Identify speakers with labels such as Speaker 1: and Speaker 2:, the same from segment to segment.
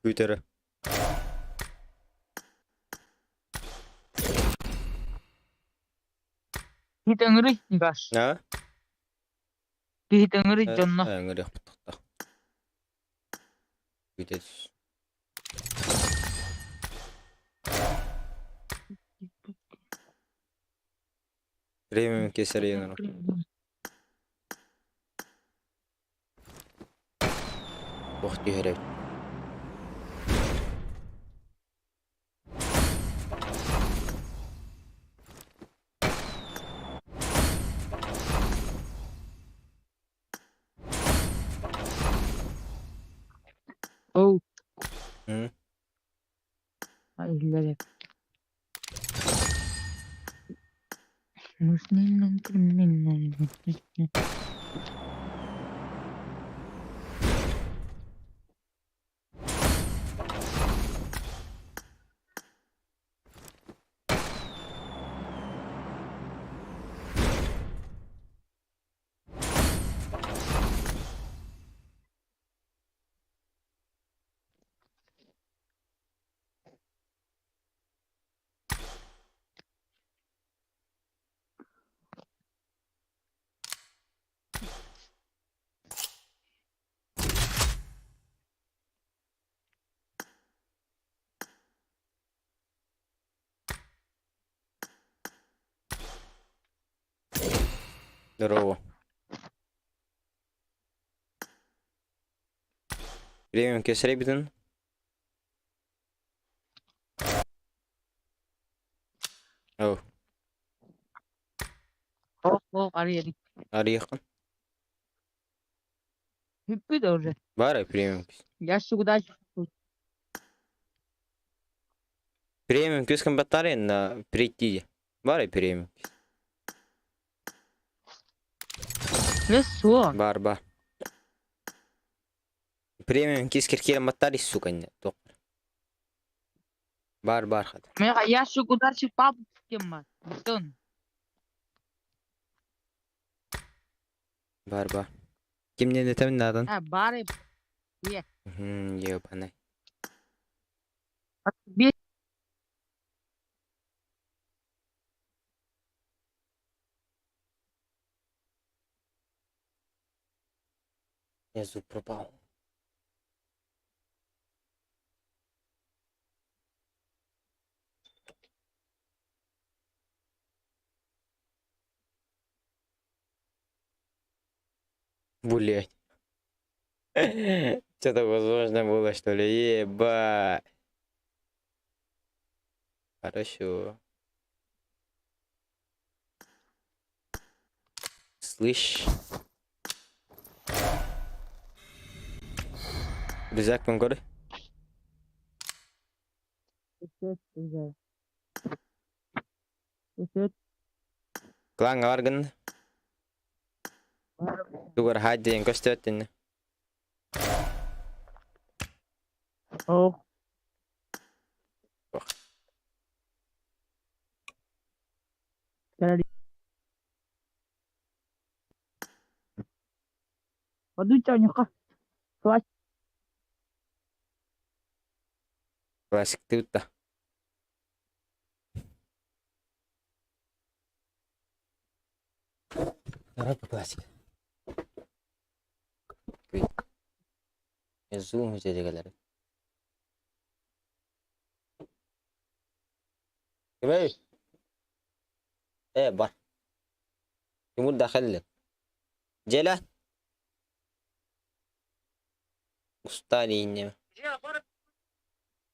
Speaker 1: Күүтэрэ.
Speaker 2: Киһи ыҥырый, Никаш.
Speaker 1: А?
Speaker 2: Киһи ыҥырый дьонно.
Speaker 1: Ыҥырыахпыт тохто. Күүтэ түс. Премиум кесарьянара. Ох түһэр эбит.
Speaker 2: Оу,
Speaker 1: М?
Speaker 2: иһиллэр.
Speaker 1: Здорово. Премиум кесаребитин. Оу,
Speaker 2: Ох, арыйабыт.
Speaker 1: арыйаххын.
Speaker 2: Бүппүт уже.
Speaker 1: Баар премиум күс.
Speaker 2: Я всегда
Speaker 1: Премиум күс кымбаттары на прийти. Баар премиум күс.
Speaker 2: Весо.
Speaker 1: Бар бар. Премиум кис киркиэрэн баттаары сука иннэ туох Бар бар хата.
Speaker 2: Меха ящик удачи пап кем Бутон.
Speaker 1: Бар бар. Кимнен этэмин наадан?
Speaker 2: А, бары. Е.
Speaker 1: Ебаный.
Speaker 2: Бе
Speaker 1: Я звук пропал. Блять. Что-то возможно было, что ли? Ебать. Хорошо. Слышь. Рюкзак көрө. Клаҥҥа баргын. Тугар хаат диэн көстөөттүн.
Speaker 2: Ох. Подуйте, Классик.
Speaker 1: Классиктыы да. Давай по классике. Zoom кэлэр. Кимэй? Э, бар. Тимур дахелле. Дьиэлэ. Устаан иинньэ.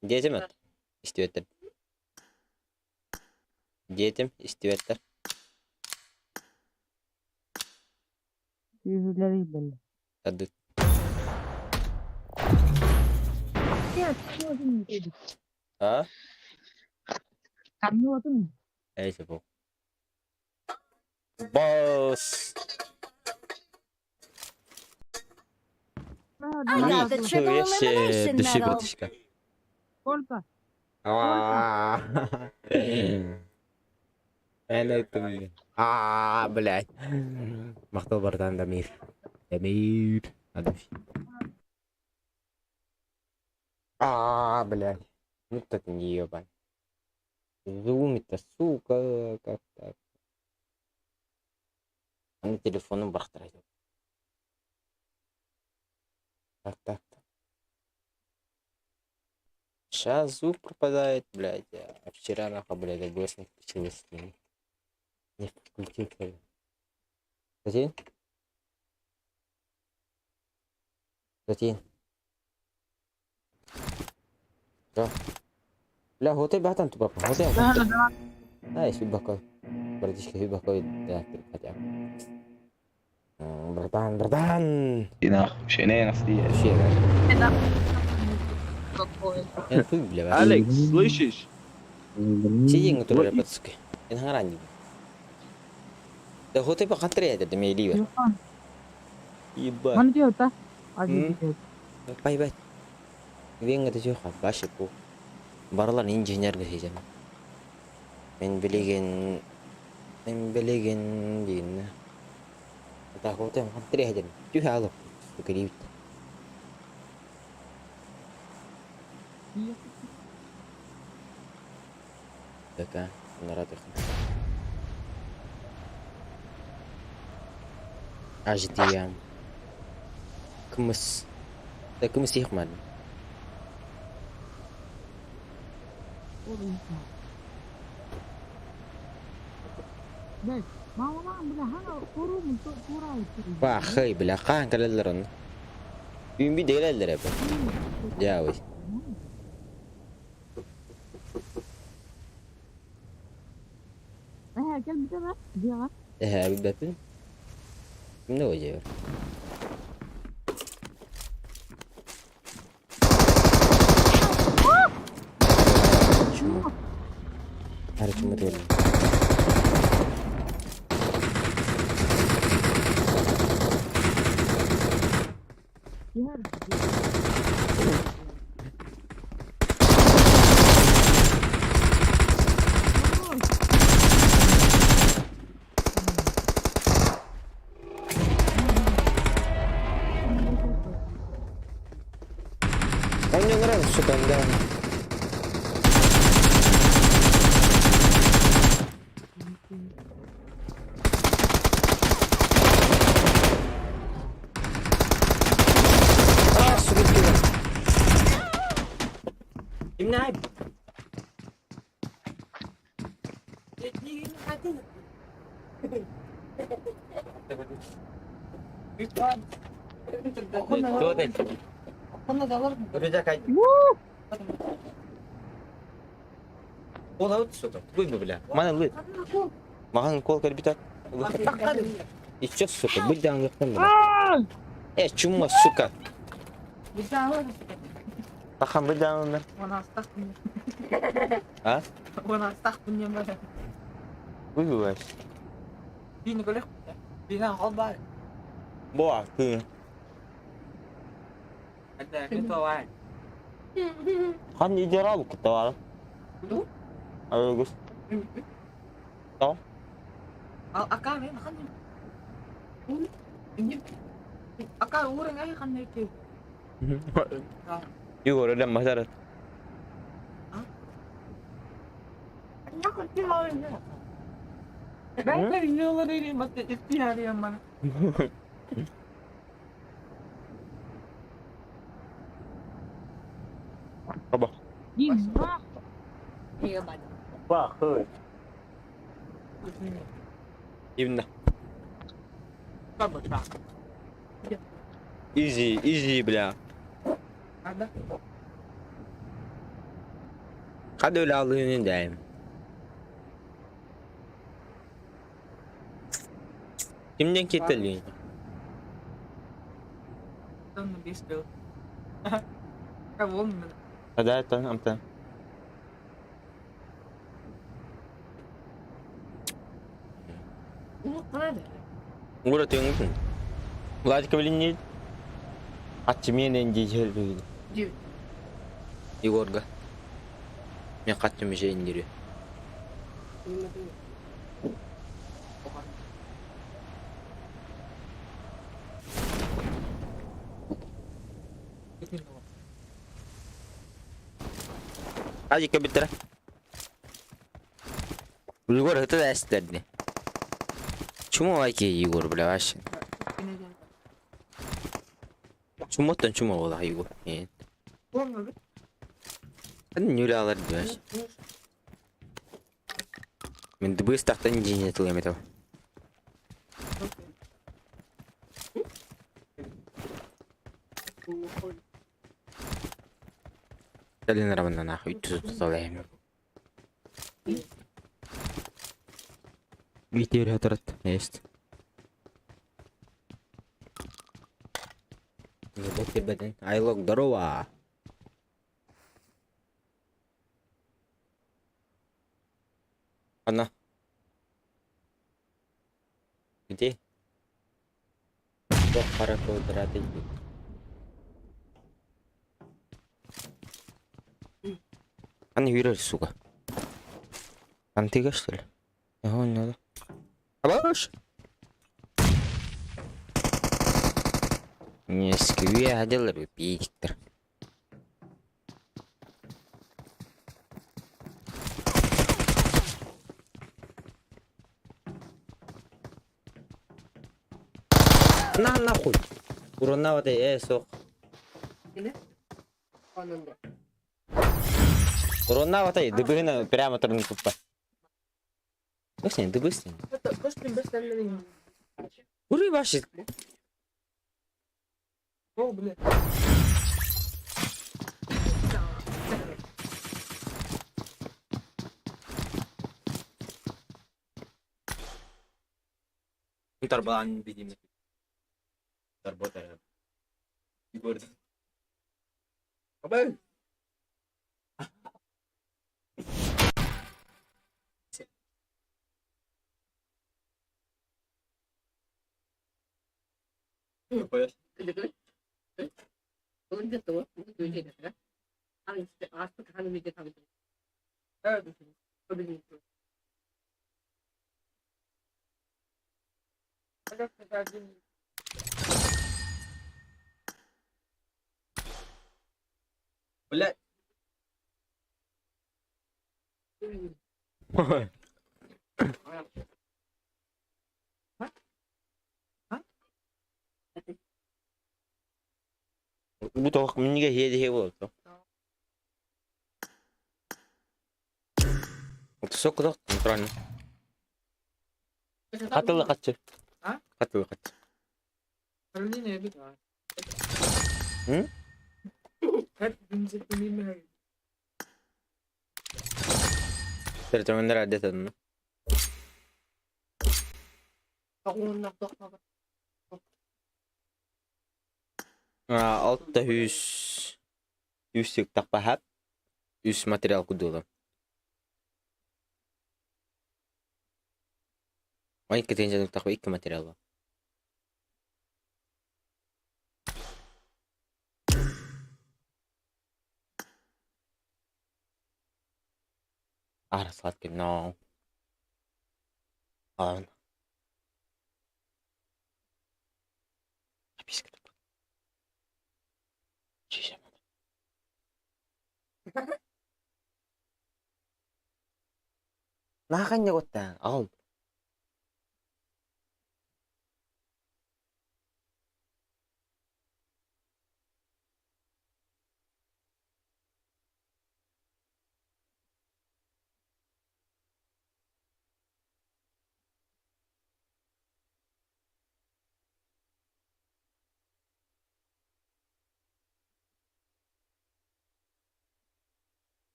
Speaker 1: Диэтим эт. Истибэттэр. Диэтим, истибэттэр.
Speaker 2: Күүһүлэри бэлэ.
Speaker 1: Тардыт. А?
Speaker 2: Камнуотун.
Speaker 1: Эй, сапо. Босс!
Speaker 3: I got the triple
Speaker 1: Нихуя себе,
Speaker 3: elimination
Speaker 1: дыши,
Speaker 3: medal.
Speaker 1: братишка.
Speaker 2: Сколько?
Speaker 1: Это А, блядь. Махтал братан Дамир. Дамир. Надо. А, блядь. Ну так не ебать. Зумит-то, сука, как так? Аны телефонун бырахтарай. Так, так, так. Сейчас звук пропадает, блядь. А вчера, нахуй, блядь, я голос не включил, если не включил. Затин? Затин. Да. Бля, होते братан тупо. होते. Ай, судьба Братишка, судьба да, хотя. Братан, братан!
Speaker 3: И нахуй, шине
Speaker 1: Вообще, да. Хуй, бля.
Speaker 3: Алекс, слышишь?
Speaker 1: Сидим, который пацаны. Ин Да хоте по хатре это мейли. Ебать. Пай бай. Венга ты чё баши бу. Баралар инженер гехежем. Мен билеген мен билеген дейін. Та хоте хатре хедем. Тю хало. Кирибит. Така, наратых. HDM. Кымыс. Да кымыс ихман. Бахай, бля, хан калалар он. Үмби делелер эп. Жабый. Э, бепин. Ну, оживер. Чему? Чему ты? А мне нравится, что там, да. А, сука, Имна. Мана лы. Маған кол кәрбитат. И чё, сука, будь дан бля. Э, чума, сука. Тахан будь дан А? Выбиваешь. Боа, ты. Хан идеал кутавар. Агыс. То? Егор, лям мазарат. Аба. Бахы. Именно. Изи, изи, бля. Hadi öyle aldığını diyeyim. Kimden ketildin? Hadi амтан. Ура тыңгын. Владика блин не. Атчы мен энди жер Егорга. Мен катты межейин дири. Ажик кэбиттэрэ. Егор это да эстерди. Чмо лайки Егор, бля, вообще. Чумоттан чумо буолла Егор. Нет. Нүлэ алар дибаш. Мин дыбыстахтан дьиҥэ тылым этэ. Кэлин равнанах үттү Витер хатарат есть. Не бот тербетен. Айлок, здорово. Ана. Где? Туох хара квадраты Аны үүрэр сука. Антига что ли? Ага, не надо. Абаш! Не скве делали пиктер. На нахуй. Уронавата суох. Уронавата дыбыгына прямо турун туппа. Быстрее, ты быстрее. Уры ваши.
Speaker 4: О, бля.
Speaker 1: Тарбан видимо. Тарбота. Егор. Абай. Бля. Бу тоох минигэ хиэ буолто. Сок правильно. Хатылы хатчы.
Speaker 4: А?
Speaker 1: Хатылы хатчы. М? Тертерменер адетадын. Алта хүс үс тақпахат үс материал кудула. Ой, кетен тақпа икки материал бар. Ара сладкий, но. Ладно. Описка тут. Чище. Наханья Ал.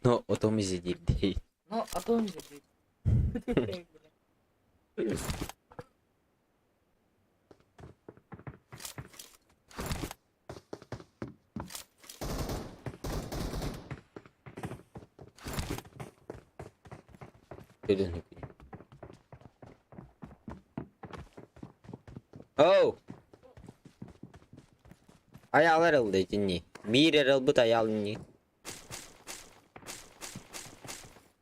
Speaker 1: Но отом изидирдей. Оу! Айаалар ылда итинни. Биир эрэ ылбыт айаал ини.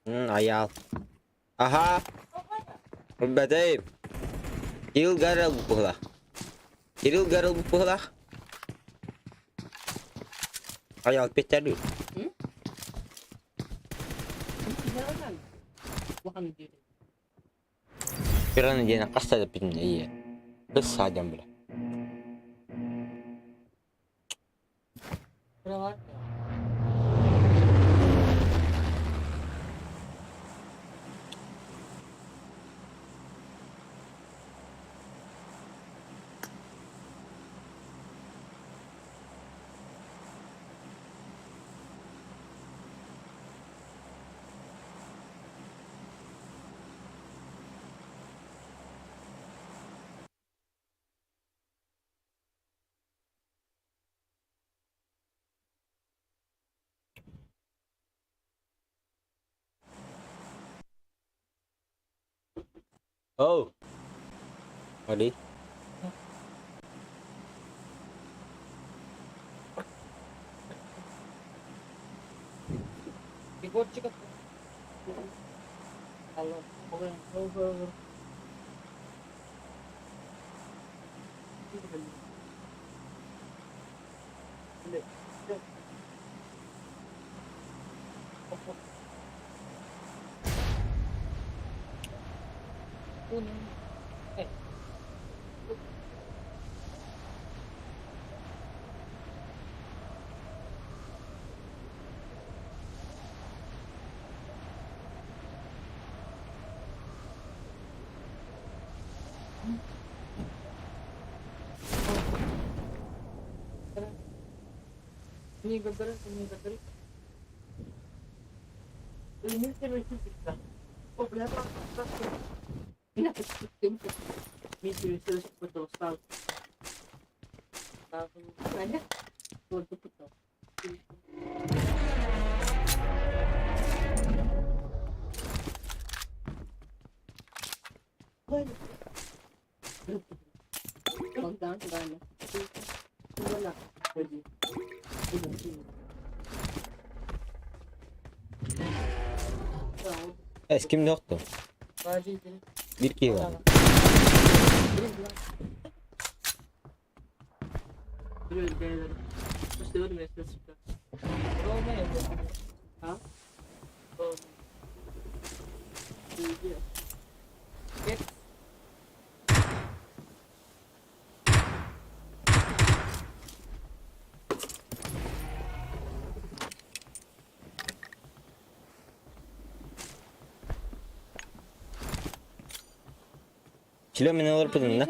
Speaker 1: Айаал. Аха! Ылбатым. Кирилл Гарел быһылаах. Кирилл Гарел быһылаах. Айаал петтердүү. Пираны диэн хаста да эппитим ийэ. Кыс саадьан бile. Ô, ngồi đi. Эс ким yoktu? Bir kişi var. Член олорпутун да?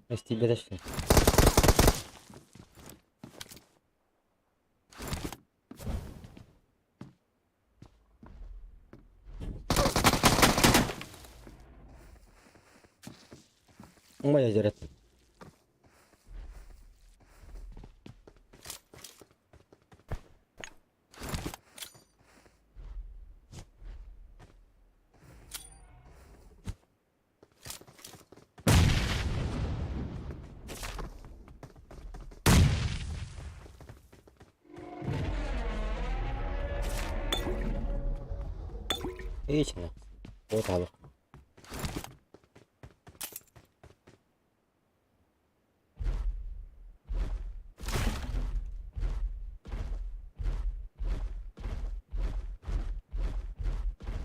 Speaker 1: Истийбэтэ что? Умайа дьэрэтин. Вечно. Вот алых.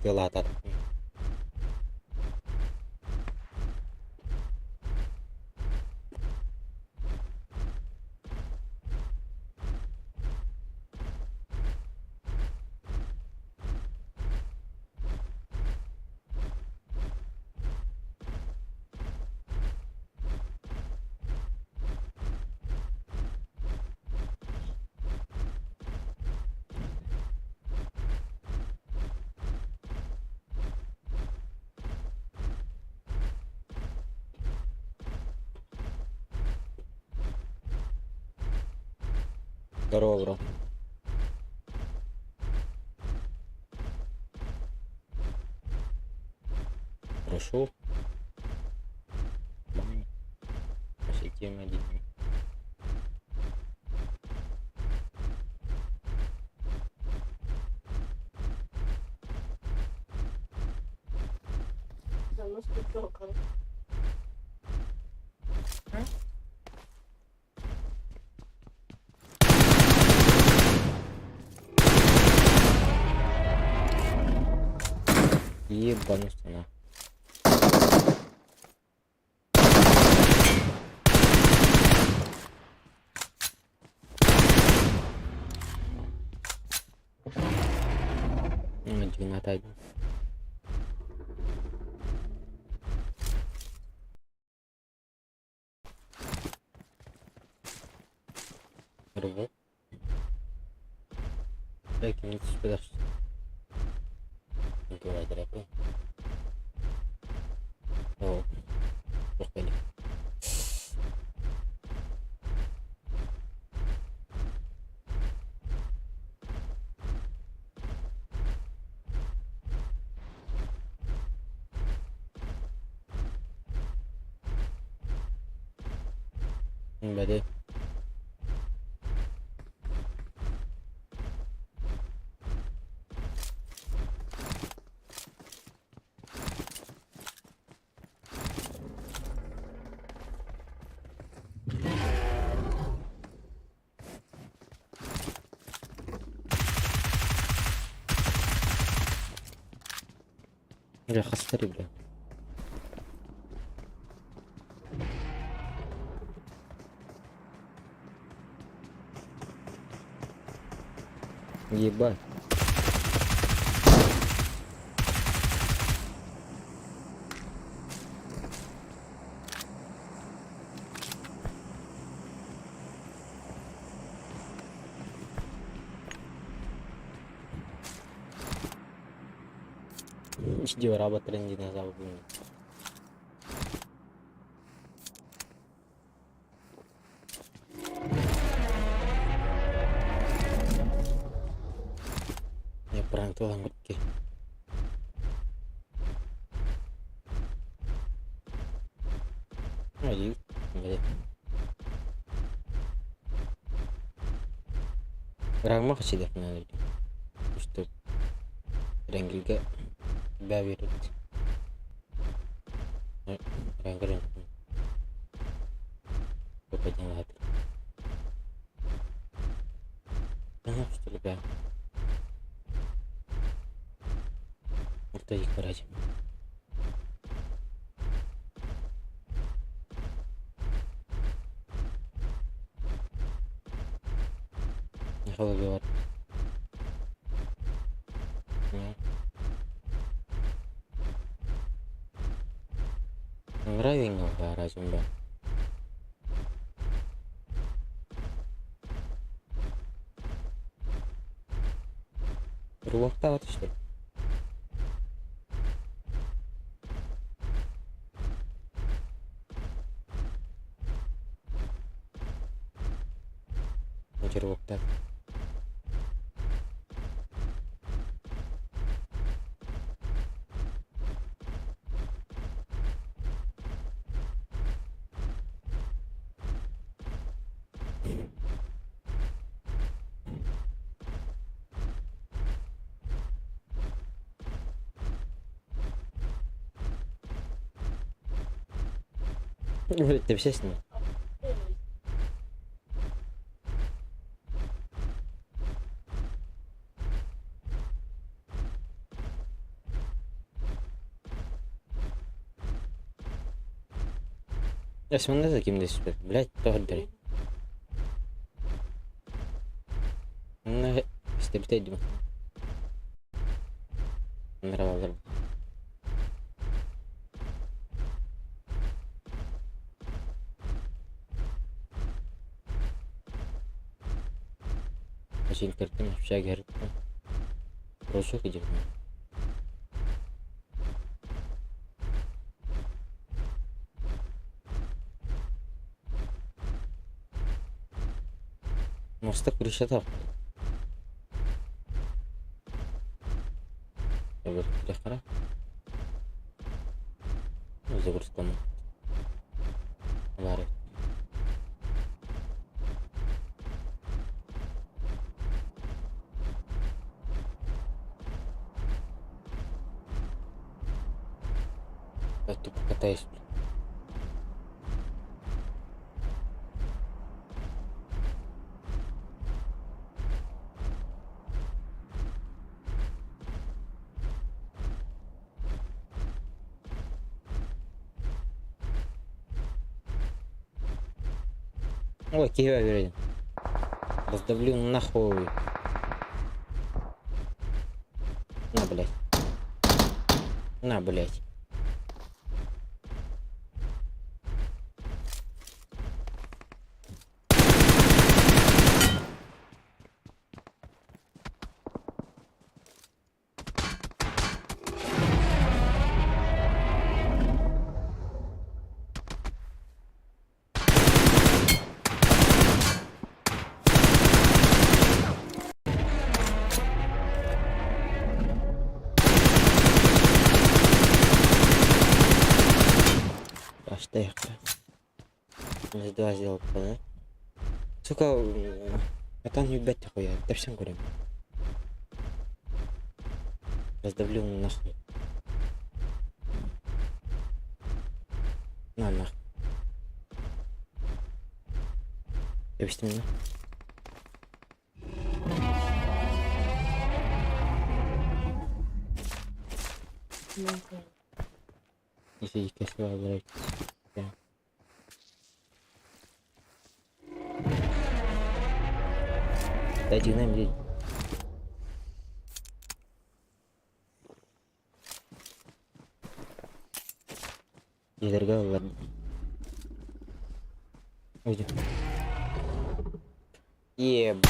Speaker 1: Тыалаатар. Здорово, бро. Прошу. Посетим один. Ебануться на. 12. Рывок. Дай-ка мне сюда. Оо, туох бэлиэ. Бэдэй. Бля, хастари, бля. Ебать. Издевараба динозавр. Ya perang tuh oke. Что Рангилга бэбирут. Рангрен. Подняла. Ну, что ли, бля. Ортоик брать. Голове. Нравится, да, Туруохтаах что ли? Туруохтаах. Блядь, ты все с ним? Я смотрю за кем здесь, блядь, тоҕо. Истэбитэ дии. Нравилось. Очень картина, общага, Прошу, иди. Моста крышата. Я Загрузканы. Бары. Я тупо катаюсь, блин. Ой, киһи бередим. Раздавлю нахуй. На, блядь. На, блядь. Баштайыққа. Минус два сделал, да? Сука, это не убить хуя, да всем говорим. Раздавлю нахуй. На нахуй. Объясни мне. Если красиво, блядь. Да. Дайте нам, блядь. Дорогая, ладно. Уйди. Ебать.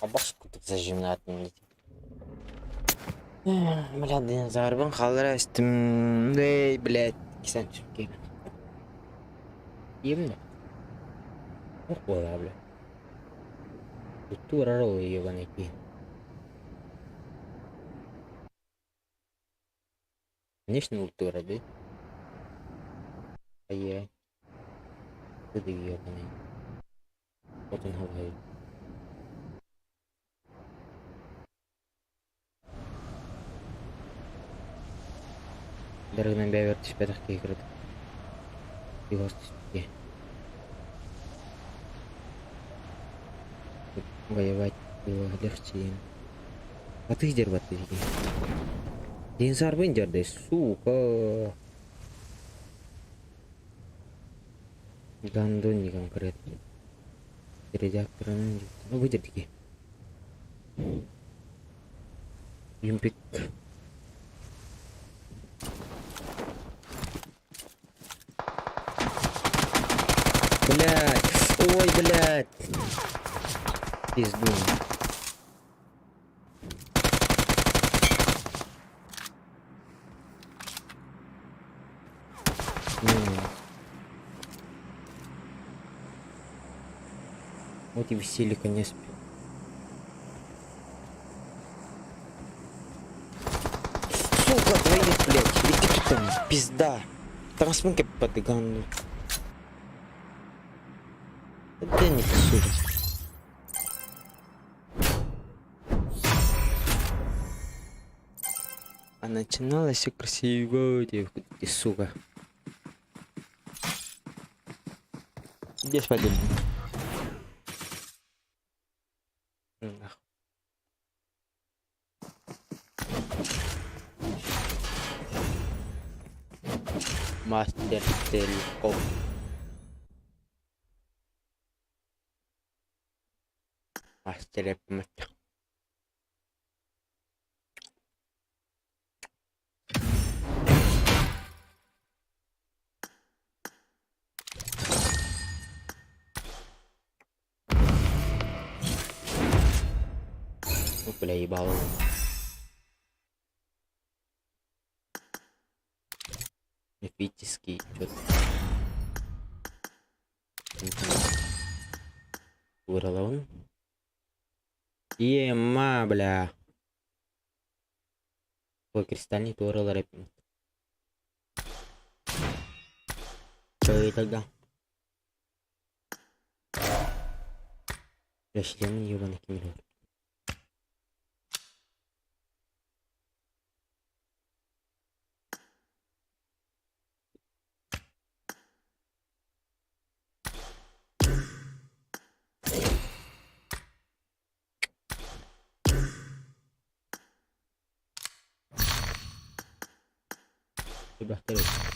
Speaker 1: А башку тут зажимнат, блядь. Бля, динозаврбын халдыра үстім. Эй, блядь. Кисэн түшіп Емді. Ох, бола, бля. Культура ролл ебаный пи. Конечно, культура, да? А я. Ты ебаный. Вот он говорит. Дорогнан бәвер түспәтах кейкірді. Воевать было легче. А ты где рвать ты? Динсарбын дердай, сука. Гандон не конкретно. Редакторы, ну выдержки. Юмпик. Блять! Ой, блять! Пизду. Вот и веселье, конец. Сука, двоих, блядь, иди там, пизда. Трансминка подыгану. Да не сука. А начиналось все красиво, девка, ты сука. Иди спать. Нахуй. Мастер стрелков. Мастер мастер. Ну, бля, ебало. Мифический, что-то. Вырвал он. Ема, бля. Ой, кристальный турал рэп. Что и тогда? Бля, шлем ебаный кемелер. Бахтарев.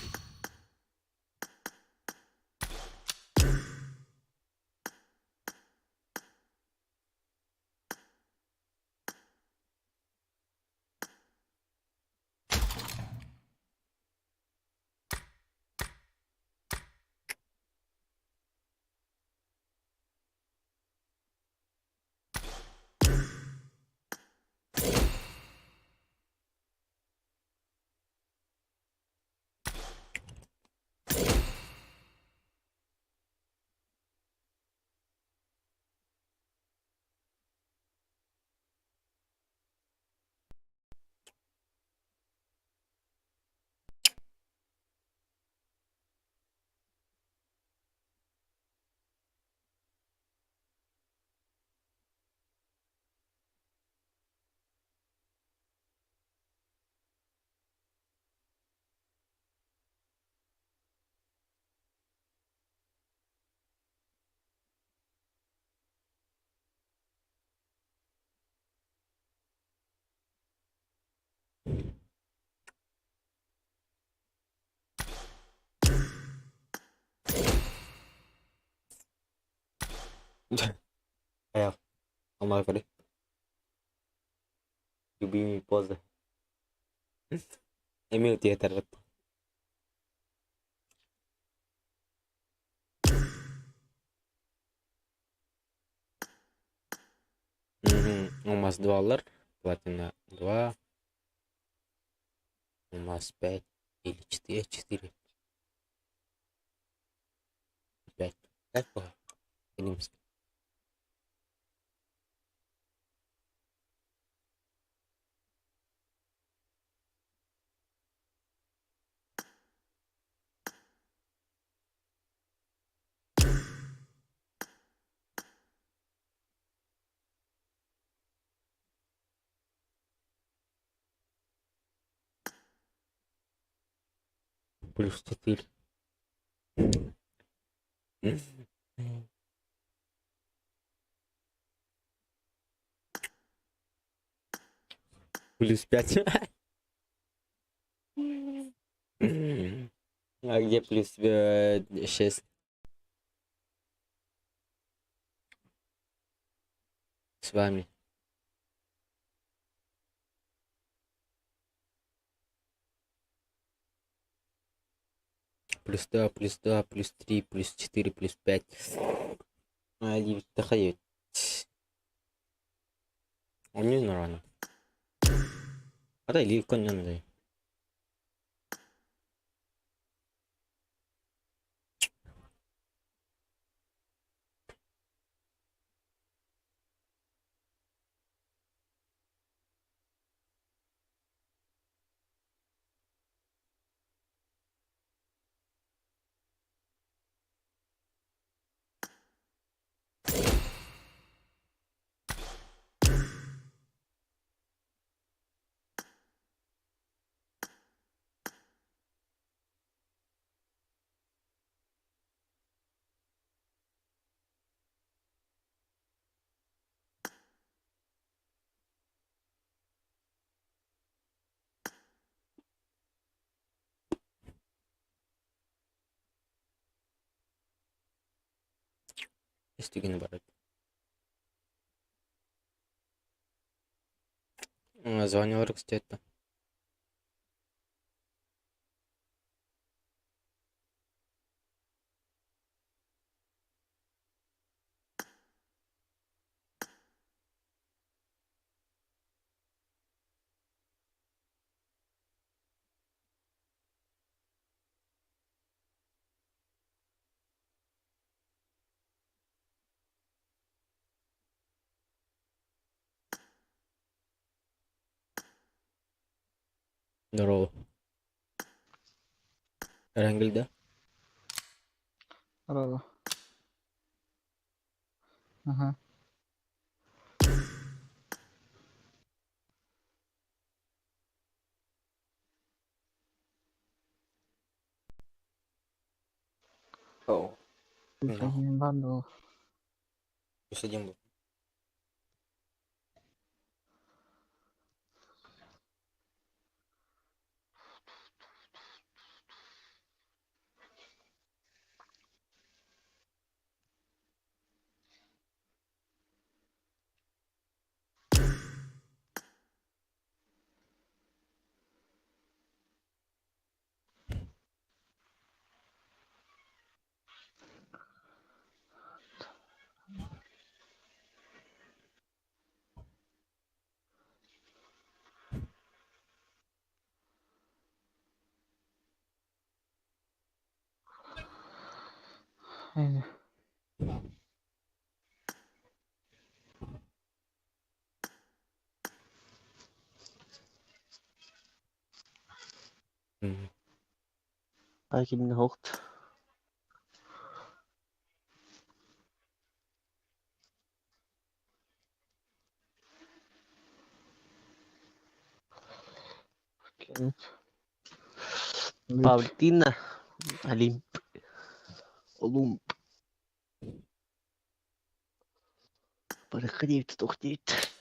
Speaker 1: Ông vào đi. Любимый поза. Эмил театр. Угу. У нас 2 лар, платина 2. У нас 5 или 4, 4. 5. Так, Римский. Плюс 4. Плюс пять. А где плюс 6? С вами. Плюс 2, плюс 2, плюс 3, плюс 4, плюс 5. 9. Онньуу нормально. Ата илии көннөн Үс түгэни барар. Звонил, кстати. Здорово. Эрангель, да?
Speaker 2: Здорово. Ага.
Speaker 1: О.
Speaker 2: Плюс один бандл.
Speaker 1: Плюс один был.
Speaker 2: Эйди.
Speaker 4: Hocht. Павлина. Олимп. Олумп. Барыхадиевт тохтиит.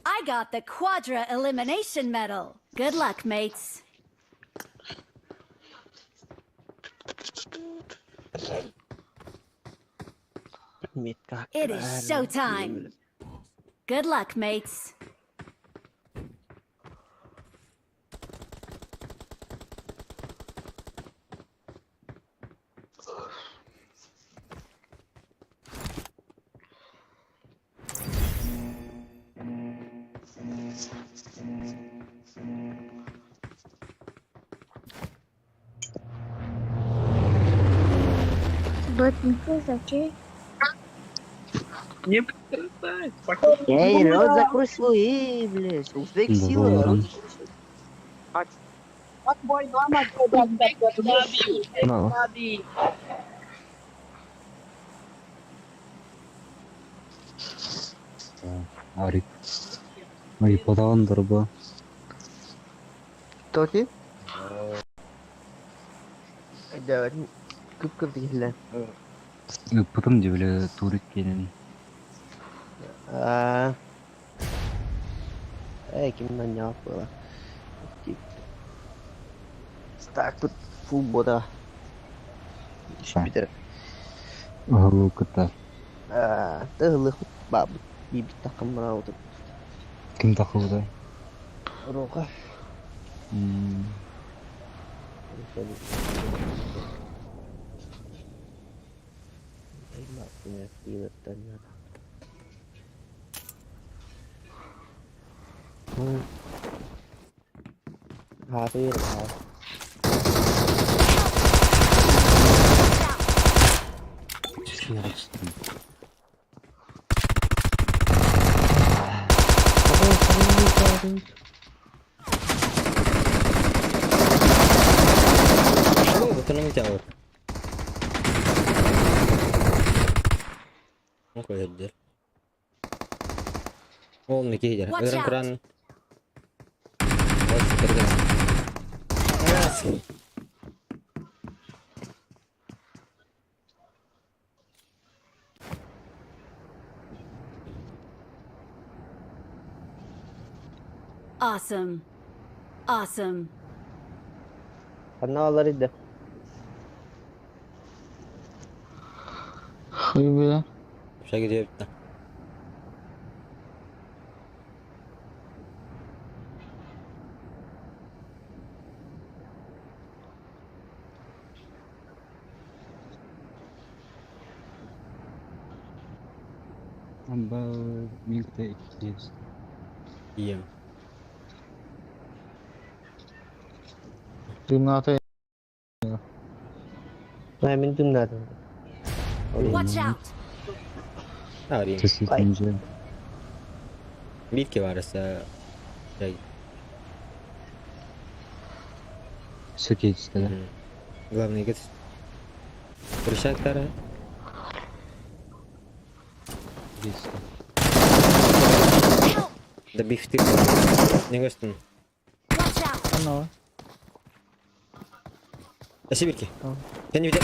Speaker 5: I got the Quadra Elimination Medal. Good luck, mates. It is showtime. Good luck, mates.
Speaker 3: Не потрясай,
Speaker 4: Эй, рот закрой свой, эй, блядь. Узбек сила, рот закрой свой.
Speaker 3: На.
Speaker 6: Арик. Айпадаҕын дарба.
Speaker 4: Тоти? Өйдөөбөтүм. Кып-кырдьык иһиллээн.
Speaker 6: Ыыппытым дии били турик киэнин.
Speaker 4: Аа. Ээ ким манньаҕа буола. Стакпыт фул бода. Түспүтэр.
Speaker 6: Ыһыллыы кытта.
Speaker 4: Аа, тыһыллыахпыт баабыт биирбит таххан бараабытым.
Speaker 6: Ким таххыбытай?
Speaker 4: Рука.
Speaker 1: Ол Никита,
Speaker 5: Watch
Speaker 1: ыран
Speaker 5: out.
Speaker 1: туран
Speaker 5: Awesome. Awesome.
Speaker 4: Ханна балар иде?
Speaker 2: Хуй бля.
Speaker 1: Шаг диэбитэ.
Speaker 6: Amba милте иккис.
Speaker 1: Ием.
Speaker 2: Дымната.
Speaker 4: Мин дымнадым.
Speaker 5: Watch out.
Speaker 1: Арин.
Speaker 6: Төсүтүнже.
Speaker 1: Битке барыса.
Speaker 6: Сөкетистер.
Speaker 1: Главный гет. Пришактара.
Speaker 5: Help!
Speaker 1: Да бифтик. Не гостин.
Speaker 5: Watch out!
Speaker 2: Анна.
Speaker 1: Спасибо, Бирки. Я не видел.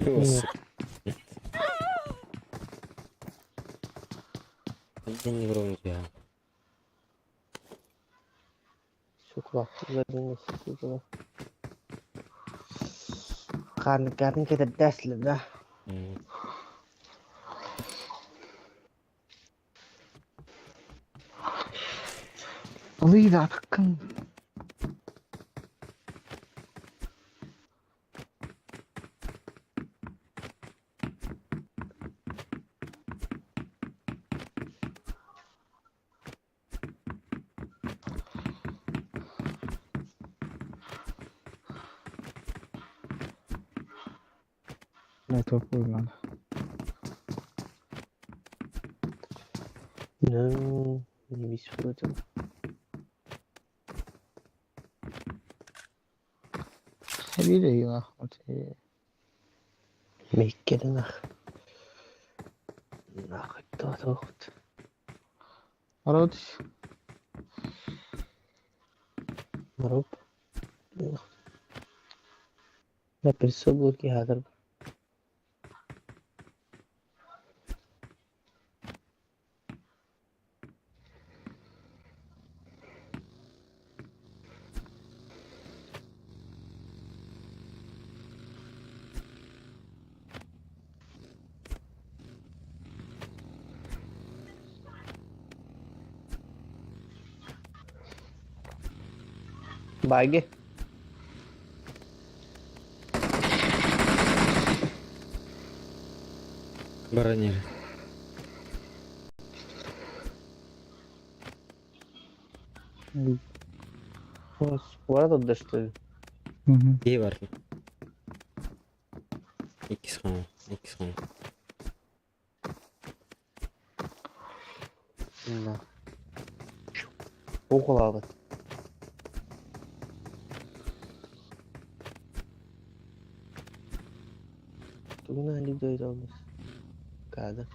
Speaker 5: Help!
Speaker 1: Я не вровень тебя.
Speaker 4: Қарын кетіп да.
Speaker 2: Лыйда атыккын. Бля, топ надо.
Speaker 4: Ну, не висфутым.
Speaker 2: Хабиля нахуй.
Speaker 4: Меккеде нах. Нах, тохт.
Speaker 2: Народ.
Speaker 4: Маруп. La persona que hadar. Баги.
Speaker 1: Баранир.
Speaker 4: Скоро тут что ли?
Speaker 2: Угу.
Speaker 1: Кей бар. Икс хан. Икс хан.
Speaker 4: Да. Около Тугунан дойдубут Кадр.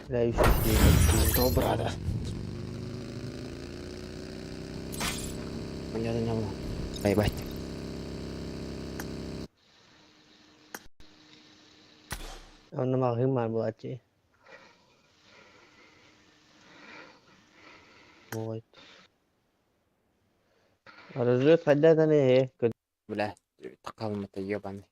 Speaker 4: Бля, еще
Speaker 1: То брата. Понятно не было. Поебать.
Speaker 4: Онно маҕаһыын баар буолааччы. Вот. Разлет хайдатан ээ
Speaker 1: Бля, такалмата ебаный.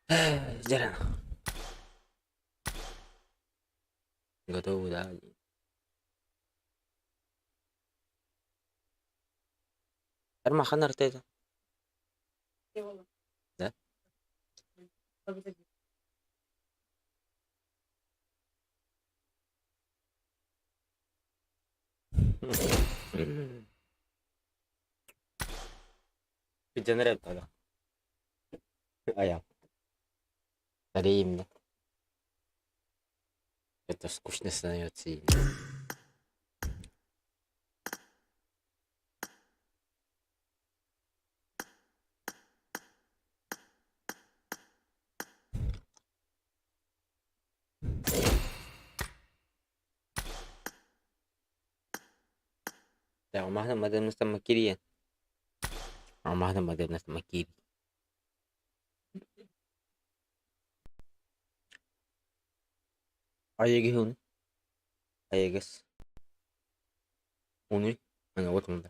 Speaker 1: Дьэ Готовы, да? Армахан артета. Да? Generate Ая. Скорее. Это скучно становится. Да, умахна мадам макирия. Умахна мадам макири. Айыгы Айыгыс. Уну. Ана вот он.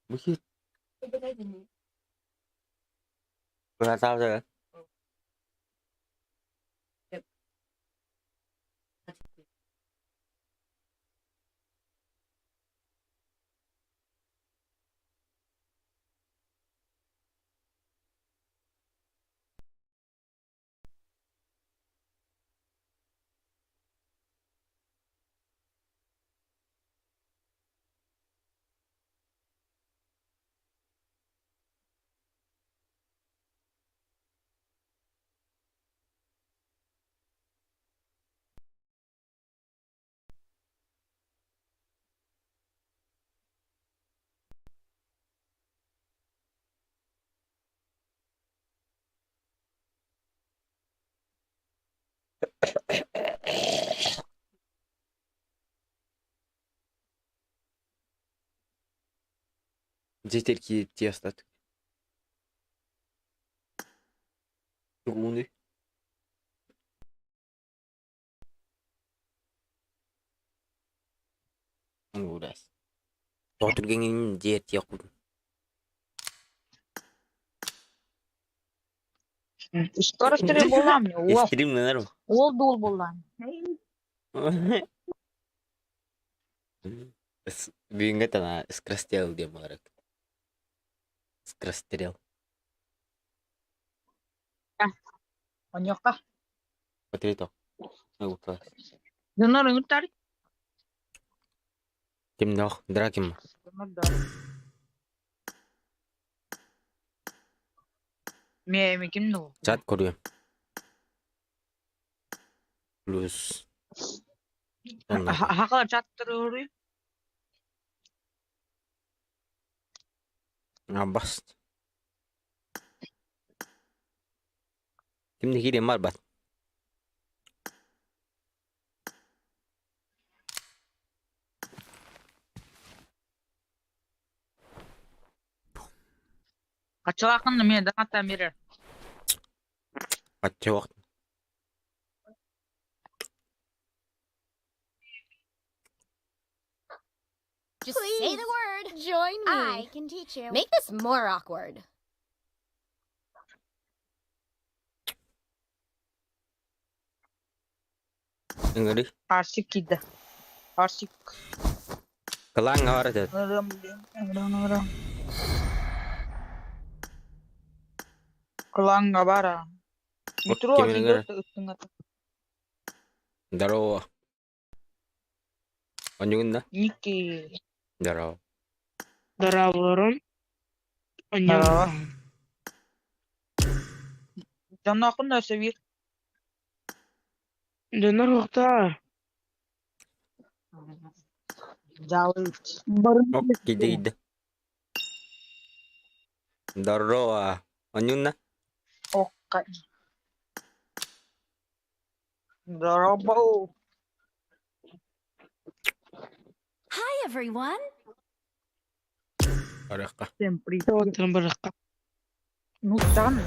Speaker 1: Бухи. Братан, Житель тесто. Руны. Ужас. Тоғыз дер тек.
Speaker 3: Скоростері бола мне, ол.
Speaker 1: Стрим на норм.
Speaker 3: Ол дол бола.
Speaker 1: Бүгінгі тана скорострел деп барак. Скорострел.
Speaker 3: Оньоқа.
Speaker 1: Смотри то.
Speaker 3: Донор үңіттар.
Speaker 1: Ким нох, драким.
Speaker 3: Ме ким ну?
Speaker 1: Чат көрүм. Плюс.
Speaker 3: Хақала чаттыр
Speaker 1: Абас. Кимде кирем бар бат.
Speaker 3: Қачылақын мен даңата мерер.
Speaker 1: Качча вакыт.
Speaker 5: Just say the word. Join me. I can teach you. Make this more awkward.
Speaker 1: Ыңыры.
Speaker 3: Арсик киді. Арсик.
Speaker 1: Кылаң бар дед.
Speaker 3: Кылаңга бара. Метро
Speaker 1: Здорово. Онюгунда?
Speaker 3: Ники.
Speaker 1: Здорово.
Speaker 7: Здорово.
Speaker 3: Здорово. Жанақын нәрсе бер.
Speaker 7: Донор уақта.
Speaker 3: Жалыт.
Speaker 1: Оп, киди киди. Здорово. Онюгунда?
Speaker 3: Оққа. Здорово.
Speaker 5: Hi, everyone.
Speaker 1: Араққа.
Speaker 3: Всем привет.
Speaker 7: Отырым бір жаққа.
Speaker 3: Ну, там.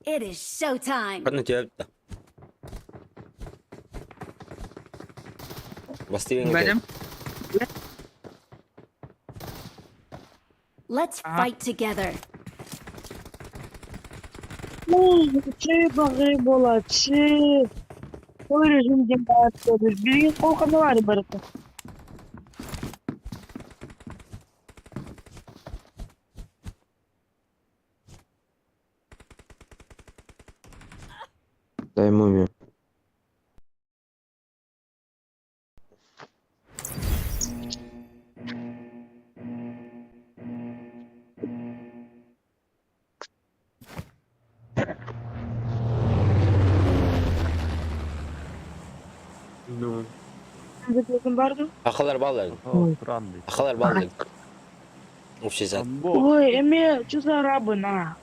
Speaker 5: It is showtime.
Speaker 1: Ханна түһэбит да. Бастыгын
Speaker 3: Бэлэм.
Speaker 5: Let's
Speaker 3: Ah.
Speaker 5: fight together.
Speaker 7: Чэй баҕайы буолааччы. Ол режим диэн баар буолар. Билигин ол ханна баарый барыта?
Speaker 1: Дай мумию.
Speaker 4: Ну.
Speaker 7: Закрытым бар дуу?
Speaker 1: Ахалар баллар. Ахалар баллар. Общий зат.
Speaker 7: Ой, эмиэ, что за арабы, на?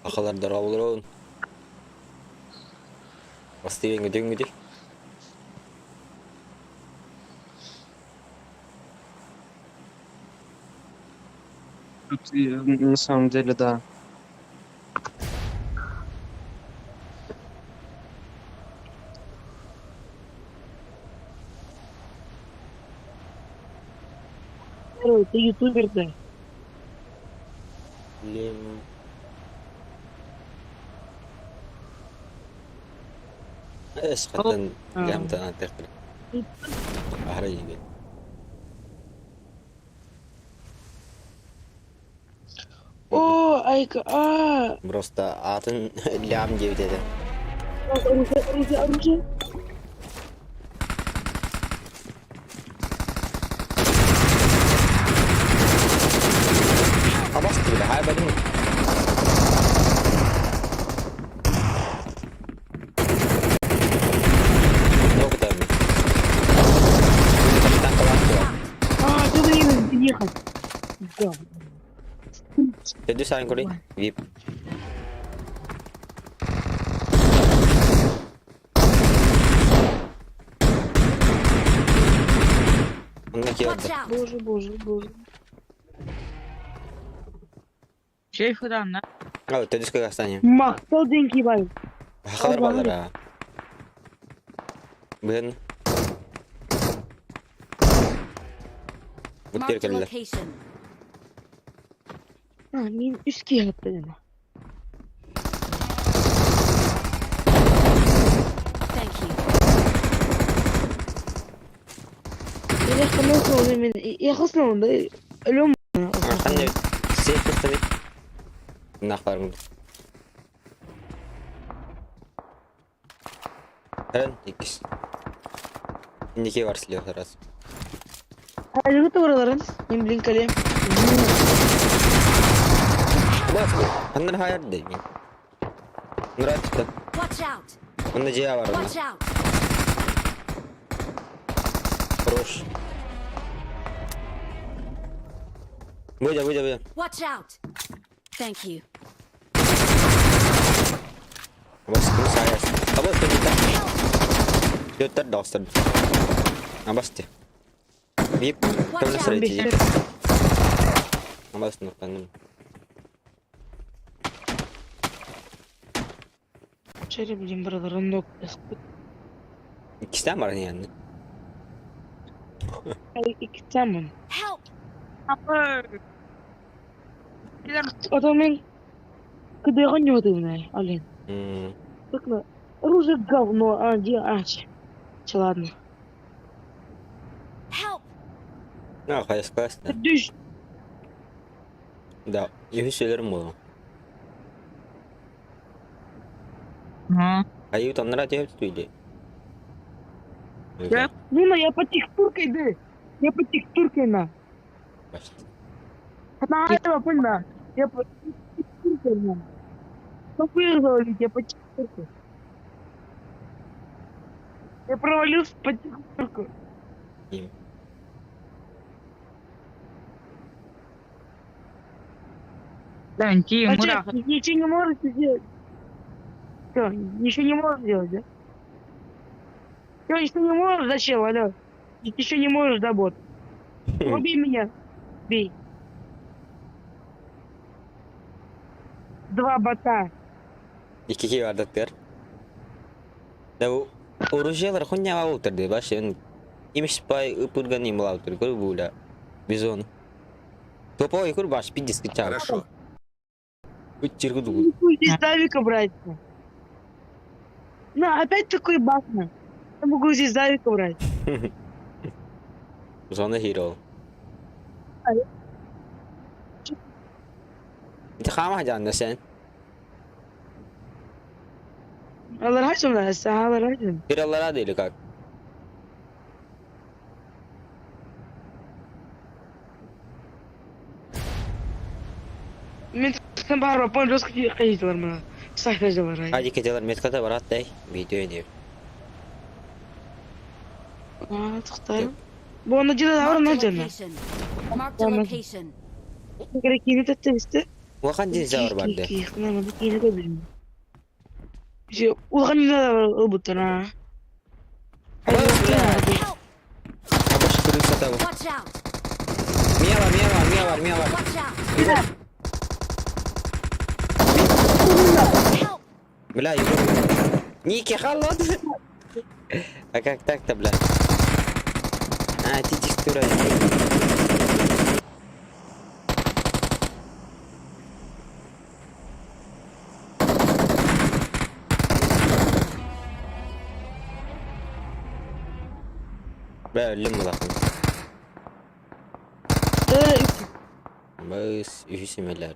Speaker 1: Ахалар дорабылар Бастыгын көтөҥ
Speaker 8: Тут, на самом деле, да.
Speaker 7: Ты ютубер, да?
Speaker 1: Лем. Эс хаттан лямтан аттахтыр. Ахара жиген.
Speaker 7: О, айка, а!
Speaker 1: Просто атын лям деп деді.
Speaker 7: Оружие, оружие, оружие.
Speaker 1: Абасты биле, хай бадым. Нокта. Капитан Калашников.
Speaker 7: А, ты время ехать. Да.
Speaker 1: Төдү сайын көрей. Вип. Онна
Speaker 5: Watch
Speaker 1: киэрдэ.
Speaker 5: out.
Speaker 7: Боже, боже, боже.
Speaker 3: Şey falan
Speaker 1: Ал төдүс кагастане.
Speaker 7: Мактал деньги бай.
Speaker 1: Хахалар баллар а. Бен.
Speaker 5: Marked a
Speaker 1: Буттер
Speaker 5: location.
Speaker 7: А, мин үске яттым.
Speaker 5: Thank you.
Speaker 7: Я ханыл мен я хасна да. Алё.
Speaker 1: Ханны сейф тани. Нахларым. Рен икс. Иники бар слева раз.
Speaker 7: Алё тураларын. Мен блин калем.
Speaker 1: Бас. Ханнар хайар деймин. Нуратта.
Speaker 5: Watch out.
Speaker 1: Онна жия бар.
Speaker 5: Watch out.
Speaker 1: Хорош. Выйди, выйди, выйди.
Speaker 5: Watch out. Thank you.
Speaker 1: Абас ким саяс. Абас ким Төттер достар. Абас те. Вип.
Speaker 5: Watch
Speaker 1: Кім
Speaker 5: out.
Speaker 1: сұрайды? Абас нұртаным.
Speaker 7: Шере блин браларын нок.
Speaker 1: Икистен бар yani.
Speaker 7: Ай, икитемин.
Speaker 5: Help.
Speaker 7: Ото мен кыдыгын йодымны, алин. Только оружие говно, а, где, а, че, че, ладно.
Speaker 5: Help.
Speaker 1: На, хайс классно.
Speaker 7: Дүш,
Speaker 1: Да, юхи сөйлерім болу.
Speaker 3: Hı.
Speaker 1: Айы таннара деп түйді.
Speaker 3: Yep.
Speaker 7: ну на, я по текстуркой, да. Я по текстуркой, на. На, этого, понял, на. Я по текстуркой, на. Ну, вырвали, я по текстуркой. Я провалился по текстурку.
Speaker 1: Им.
Speaker 3: Lan ki
Speaker 7: А
Speaker 3: Murat.
Speaker 7: чё, ничего не можете сделать? Всё, ничего не можешь сделать, да? Всё, ничего не можешь, зачем, алло? Ничего не можешь, да, бот? Убей меня. Бей. Два бота.
Speaker 1: Икки киһи бардаттыгар. Да оружиелар хуйня утарды башын. Имиш пай ыпырган имлаутыр көр буля. Бизон. Топой кур баш пиздец кычал.
Speaker 9: Хорошо.
Speaker 1: Үт дугу.
Speaker 7: Здесь давика брать. На, опять такой баг. на. Я могу здесь давика брать.
Speaker 1: Зона hero. Инте хаама жанна сен.
Speaker 7: Allah razı olsun. Allah razı olsun.
Speaker 1: Хираллара или как?
Speaker 7: Мен бар пон жестко қайдылар мына. Сахта жалар.
Speaker 1: Hadi кетелер метката барат дай. Видео не.
Speaker 7: А, тоқтай. Бу оны жила бар
Speaker 5: Marked a
Speaker 7: на жана.
Speaker 5: location. Marked a location.
Speaker 7: Керек кийин тетте.
Speaker 1: Улахан динозавр барды.
Speaker 7: Улахан динозавр ылбыттар.
Speaker 5: Help!
Speaker 1: Абаш крыса табы.
Speaker 5: Watch out!
Speaker 1: Мия бар, мия бар, мия бар, мия бар.
Speaker 5: Watch out! Help!
Speaker 1: Бля, Егор. Ники, холод. А как так-то, бля? А, ты текстура. Бля, өлім бұлақын. Біз үхі семелер.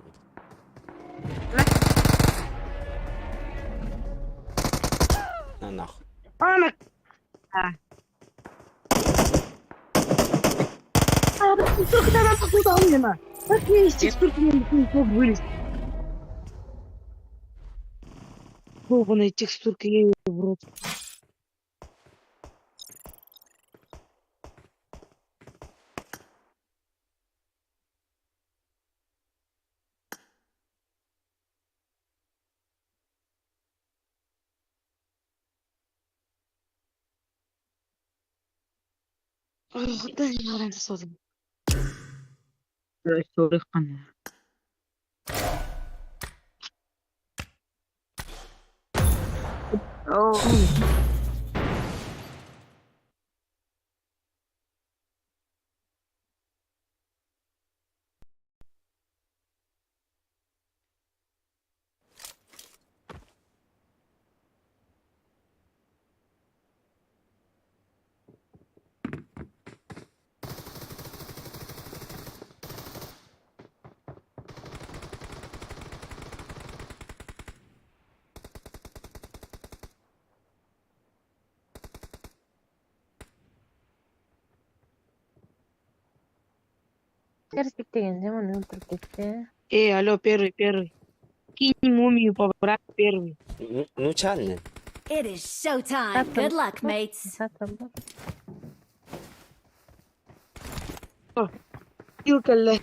Speaker 1: На нахуй.
Speaker 7: Ана. А, только тогда текстура у Как мне из текстурки не мог вылезть? Долбаная текстурка, я ее в рот. Ох, дай мне создан.
Speaker 3: Sorry,
Speaker 10: Терспик деген жаман өлтүрүп кетти.
Speaker 7: Эй, алло, первый, первый. Кинь мумию побрать первый.
Speaker 1: Ну, чанны.
Speaker 5: It is showtime. Good luck, mates.
Speaker 7: Илкалла.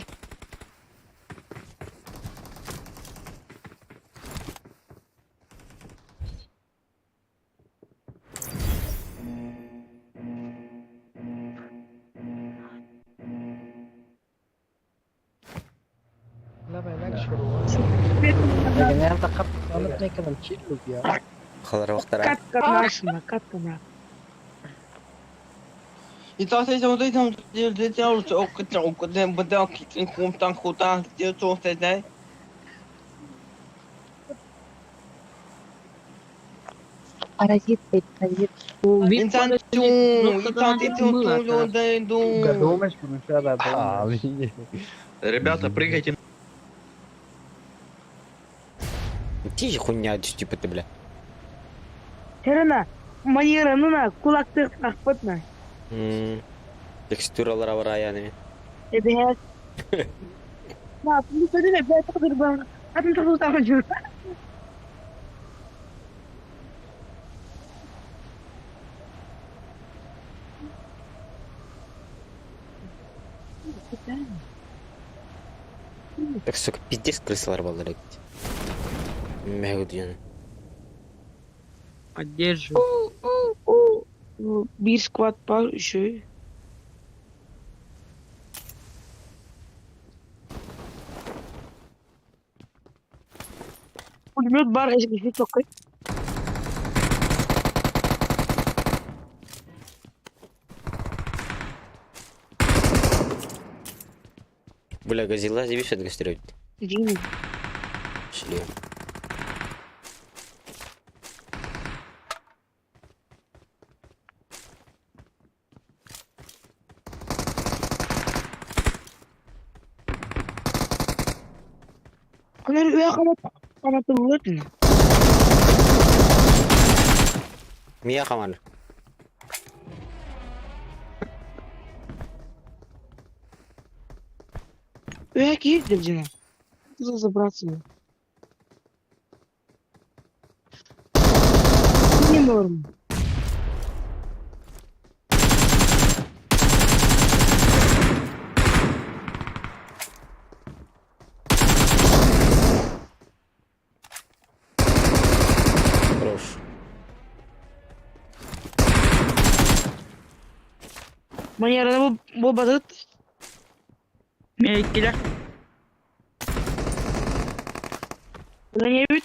Speaker 1: Халар вақтара.
Speaker 7: Катка наша, катка на.
Speaker 10: Паразит дейт, паразит.
Speaker 11: Ребята, прыгайте.
Speaker 1: Ти хуйня типа ты, бля.
Speaker 7: Херена, манера, ну на, кулакты ахпытна.
Speaker 1: Текстуралар бар аяны.
Speaker 7: Это На, ну смотри, блядь, تقدر بقى. انت تقدر تعمل شو.
Speaker 1: Так, сука, пиздец крысалар балдар эти. Мэгу
Speaker 3: Поддерживаю.
Speaker 7: Бир сквад бар еще. Пулемет бар, если только.
Speaker 1: Бля, газила здесь гастроль.
Speaker 7: Дин.
Speaker 1: Шлем.
Speaker 7: Анар үө хаматыллытын.
Speaker 1: Мия хаман.
Speaker 7: Үө киирдир дьиҥэ. Забраться. Не норм.
Speaker 1: Хорош.
Speaker 7: Манераны бу базыт.
Speaker 3: Мен иккилэр.
Speaker 7: Не бүт.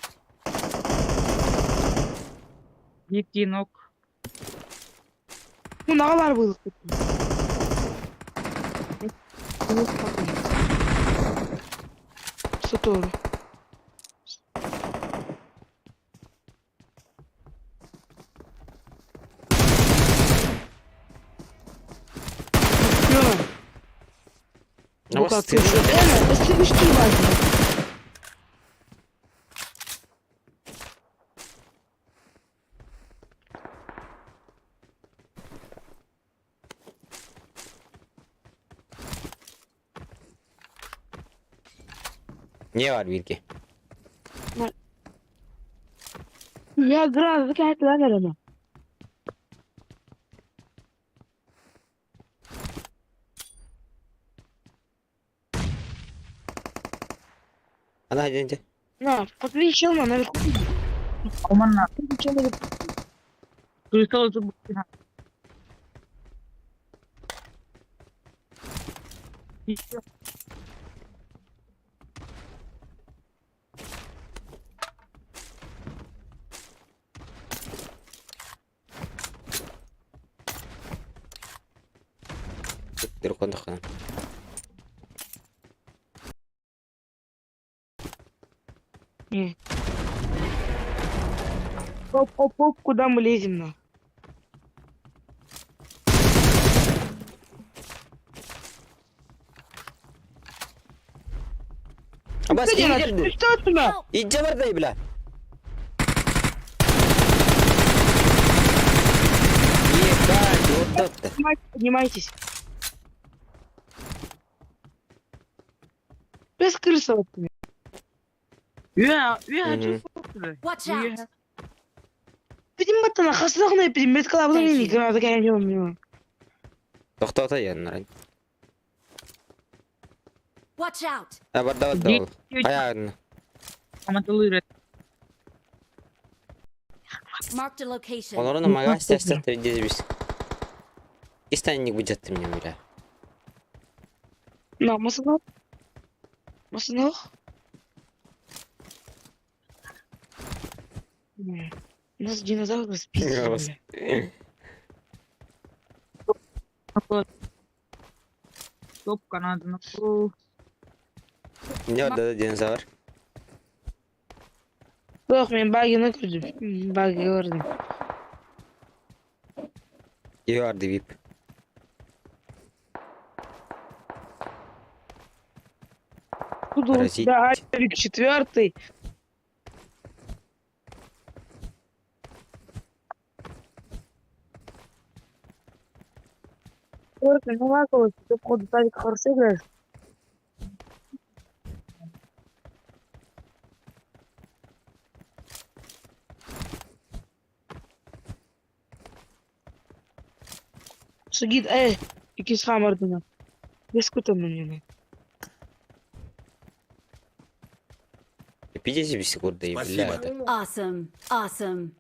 Speaker 3: Икки нок.
Speaker 7: Ну нагалар был. Сатуру.
Speaker 1: Ну, вас ты что? Не var bilgi.
Speaker 7: Ya град, кәһәтләр аны.
Speaker 1: Ана hadi hadi.
Speaker 7: На, подвинь чел на наверху.
Speaker 3: Оманна.
Speaker 7: Чел наверху.
Speaker 3: Крысалы зубы.
Speaker 1: Дракон.
Speaker 7: Оп, оп, оп, куда мы лезем на?
Speaker 1: Абас
Speaker 7: Что делать?
Speaker 1: киирдер.
Speaker 7: Что туда?
Speaker 5: Help!
Speaker 1: Иджа бардай бля. Ебать, вот это.
Speaker 7: Поднимайтесь, поднимайтесь. Без крысы вот.
Speaker 3: Үө, үө,
Speaker 1: Мгм.
Speaker 5: Watch out!
Speaker 7: بدي خاصة بدي متكلا
Speaker 5: Thank
Speaker 7: بدي
Speaker 5: you.
Speaker 7: كنا كان يوم يوم
Speaker 1: Тоқтата yanına.
Speaker 5: Watch out!
Speaker 1: Ha barda barda ol. Ayağını.
Speaker 3: Аматылы
Speaker 5: Marked a location.
Speaker 1: Onların magaz testleri dizimiz. İstenlik bu cattım ya bile.
Speaker 7: لا ما صنع ناس ديناصور بس
Speaker 1: Господи.
Speaker 3: Топка надо на
Speaker 1: Ne orada da dinozor?
Speaker 7: Yok ben bagını gördüm. Bagı gördüm.
Speaker 1: İyi vardı VIP.
Speaker 7: Тут у
Speaker 1: Паразит.
Speaker 7: тебя Авик четвертый. Четвертый, ну ладно, ты походу Авик хорошо играешь. Сугит, эй, икис хамардына. Без кутамын
Speaker 1: Пиздец bir секунда бля.
Speaker 9: Спасибо.
Speaker 1: это.
Speaker 5: Awesome. Awesome.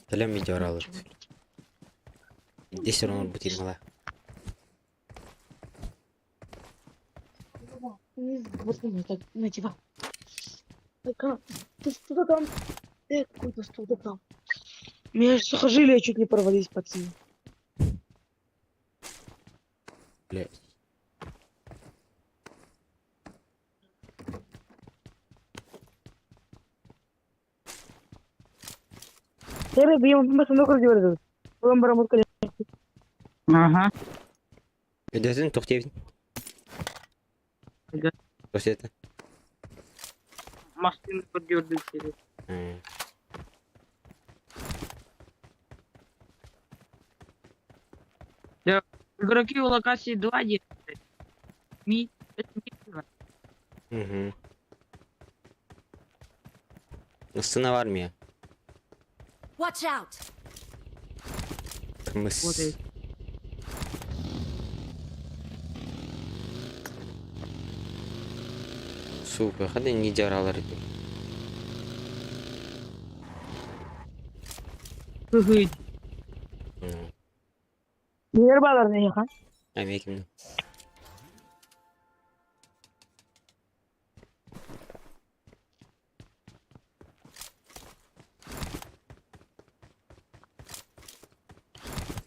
Speaker 1: Сәлем видео алыр. Здесь все равно будет мала.
Speaker 7: Вот так, на диван. Так, ты что там? Какой-то стул там. Меня сухожилия чуть не порвались, пацаны.
Speaker 1: Блядь.
Speaker 3: Ага.
Speaker 1: Өдөтүн туох диэбитин? Туох
Speaker 3: Машина поддерживает. Игроки в локации 2 делают. Ми...
Speaker 1: Угу. Астана в армия.
Speaker 5: Watch out!
Speaker 1: Кымыс.
Speaker 3: Вот и.
Speaker 1: Сука, хады не жаралар ити.
Speaker 3: Хы-хы.
Speaker 7: Нелер балар не ха?
Speaker 1: Ами кимни.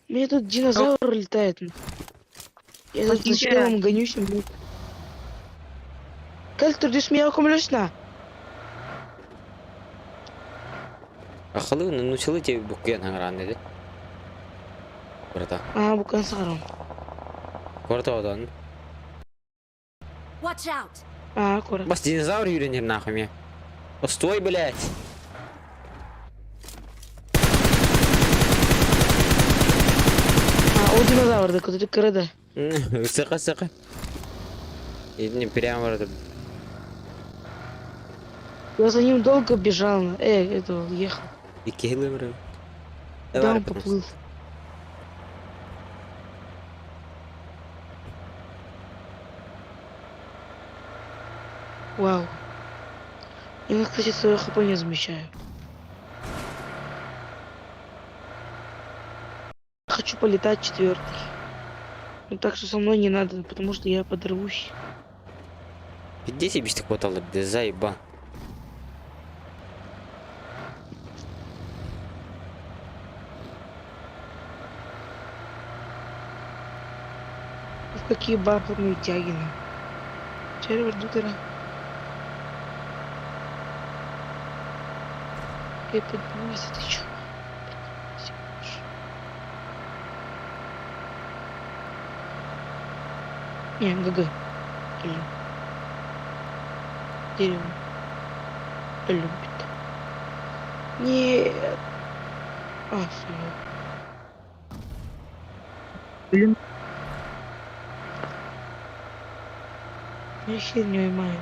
Speaker 7: Мне тут динозавр летает. Я тут за челом гонюсь. блядь. Как ты дышь меня на?
Speaker 1: Ахалы нучалы тебе букуян хаңран деди. Братан.
Speaker 7: А, букан сарам.
Speaker 1: Корта одан.
Speaker 5: Watch out!
Speaker 7: А, кора.
Speaker 1: Бас динозавр үйренер нахуй мне. Стой, блядь.
Speaker 7: А, о динозавр, да куда ты кырада?
Speaker 1: Сыка, сыка. И не прямо вроде.
Speaker 7: Я за ним долго бежал, это, ехал.
Speaker 1: И килым
Speaker 7: Да, он поплыл. Вау. Я, кстати, свое хп не замечаю. Хочу полетать четвертый. Ну так что со мной не надо, потому что я подорвусь.
Speaker 1: Где тебе хватало, да заеба.
Speaker 7: В какие бабные тягины. Сервер дутера. Эй, поднимайся, ты чё? Поднимайся. Не, ГГ. Блин. Дерево. Любит. Нет. А, всё.
Speaker 3: Блин.
Speaker 7: Я херню маю.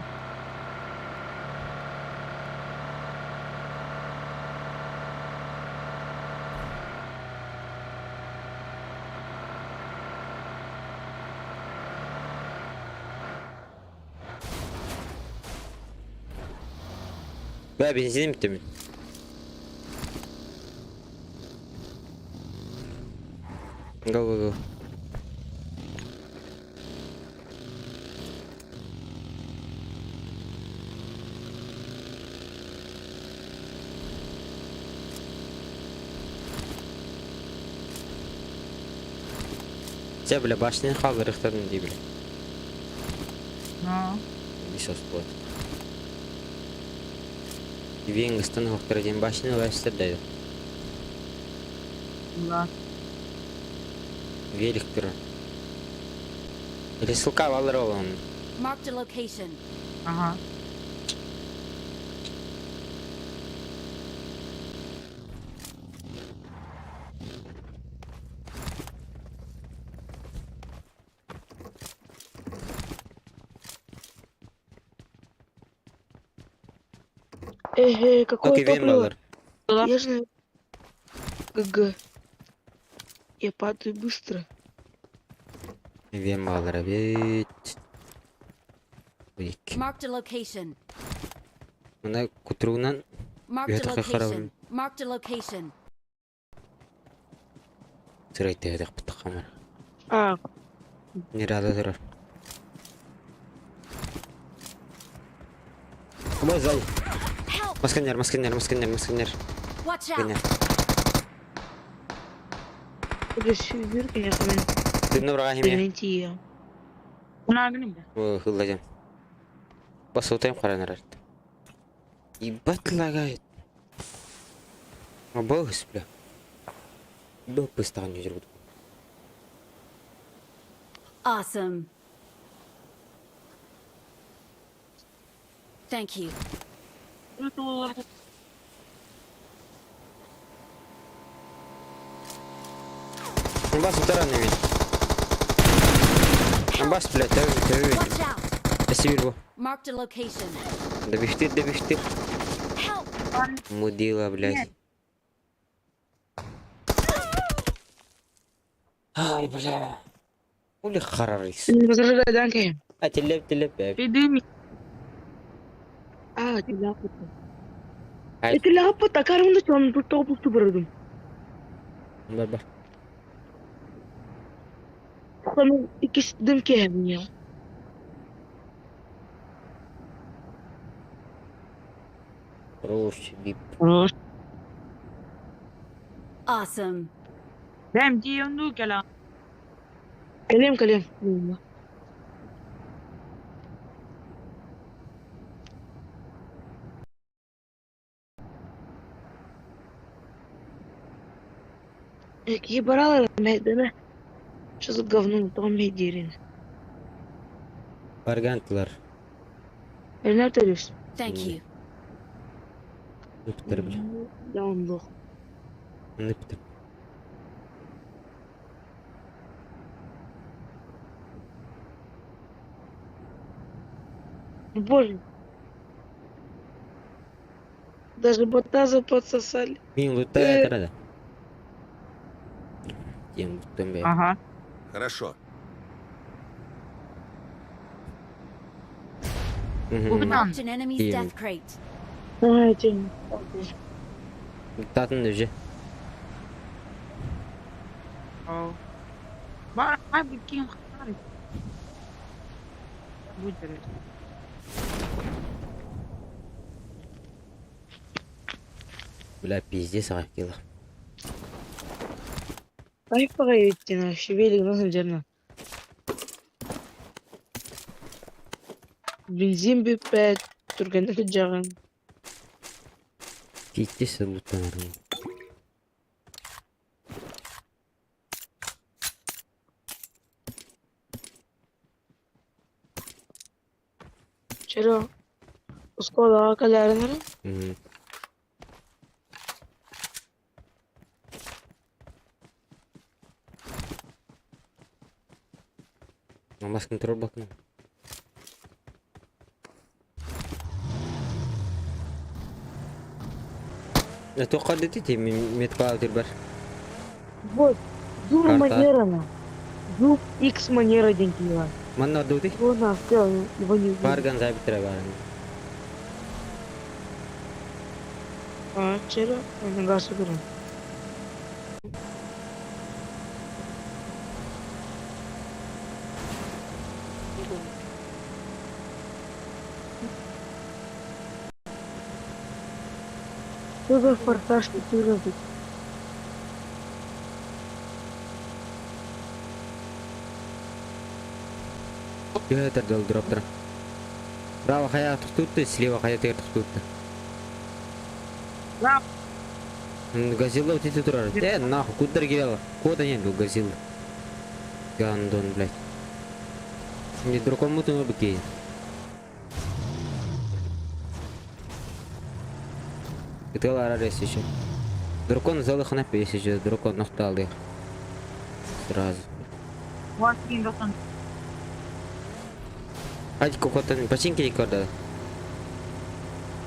Speaker 1: Бә бензин бітті мен. Го, го, го. Те, бля, башня қалдырықтардың дей, бля.
Speaker 3: А.
Speaker 1: Бисос болады. Венгстон хоқтыр башня лайстер дайды.
Speaker 3: Да.
Speaker 1: Велик тұр. Или ссылка алыр ол оның.
Speaker 5: Marked a location.
Speaker 3: Ага.
Speaker 7: Эй, какое
Speaker 1: Окей, вен
Speaker 7: топливо?
Speaker 1: алыр.
Speaker 7: Я же... ГГ. Я падаю быстро.
Speaker 1: Вен алыр, бит. Уик.
Speaker 5: Marked a location.
Speaker 1: Мына кутругунан
Speaker 5: Marked a
Speaker 1: Это как
Speaker 5: location. Marked a location.
Speaker 1: сырайты едік бұты қамыр.
Speaker 7: А,
Speaker 1: Не рада тұрар. Бой сзади.
Speaker 5: Help!
Speaker 1: Масканер, масканер, масканер, масканер.
Speaker 5: Watch out!
Speaker 1: Гэнэ.
Speaker 7: Сүүрбүр конечно мен
Speaker 1: Дымны быраҕа химия.
Speaker 7: мен тиийиэм.
Speaker 3: Кунаагын бля.
Speaker 1: Хылладьым. Басутайым харан эрэр. Ебать лагает. Абыыс, бля. Был пыстаҕын ньүдьүрбүт.
Speaker 5: Awesome. Thank you.
Speaker 1: Бас утаран эми. Бас, блядь, төбө төбө.
Speaker 5: Watch out!
Speaker 1: Эсибир бу.
Speaker 5: Marked a location.
Speaker 1: Добиштир, добиштир.
Speaker 5: Help!
Speaker 1: Мудила, блядь. Ай, бля. Ули харарис.
Speaker 7: Возрождай кэм.
Speaker 1: А телеп, телеп, бэп.
Speaker 3: Пидыми.
Speaker 7: Аа, тилаппыт.
Speaker 1: Ай.
Speaker 7: Тилаппыт акарымда чон топ бардым.
Speaker 1: Бар, бар.
Speaker 7: Туханы иккис дым кэм.
Speaker 1: Хорош, бип.
Speaker 3: Хорош.
Speaker 5: Awesome.
Speaker 3: Бэм тиийэн кэлэ.
Speaker 7: Кэлиэм кэлиэм. Киһи баралар мэйдэнэ. Что за говно тоҕо мэйдиирин.
Speaker 1: Баргантлар.
Speaker 7: Элнер төлөс.
Speaker 5: Thank you.
Speaker 1: Ныптыр, бля.
Speaker 7: Даунлох.
Speaker 1: Ныптыр.
Speaker 7: Боже. Даже ботаза подсосали.
Speaker 1: Мин лутая тарада. Тем лутам бэ.
Speaker 3: Ага.
Speaker 9: Хорошо.
Speaker 1: Мгм.
Speaker 5: Marked an enemy's
Speaker 1: Yeah.
Speaker 5: death crate.
Speaker 7: Ай, тем.
Speaker 1: Татын уже.
Speaker 3: Бар, ай, букин хары. Будь здоров.
Speaker 1: Бля, пиздец, ага, кило.
Speaker 7: Ай, погодите, вообще велик на сылдьарна. Бензин бүппэт, түргэнник сылдьаҕын.
Speaker 1: Пиздец, лутанар.
Speaker 7: Чөрө, оскуолаҕа кэлээрин эрэ.
Speaker 1: Мгм. Алмаз контроль бакын. اتوقع دتي متقاعد بر.
Speaker 7: Вот, Зур
Speaker 1: Карта.
Speaker 7: манера Зуб X манера деньги.
Speaker 1: Манна дути?
Speaker 7: Его на все, его не увидел.
Speaker 1: Барган забитра баран.
Speaker 7: А, вчера он газ уберу. Что за форсаж 14?
Speaker 1: Өтөр дол дроптер. Право хая тутты, слева хая тер тутты.
Speaker 3: Право.
Speaker 1: Газила вот эти турар. Нахуй, куда гела? Куда нет, Газила? Гандон, блядь. Не другому то быки. Это лара еще. Дракон залых на еще, дракон нахтал их. Сразу.
Speaker 3: Вот, киндосон.
Speaker 1: Хадь какой-то починки не корда.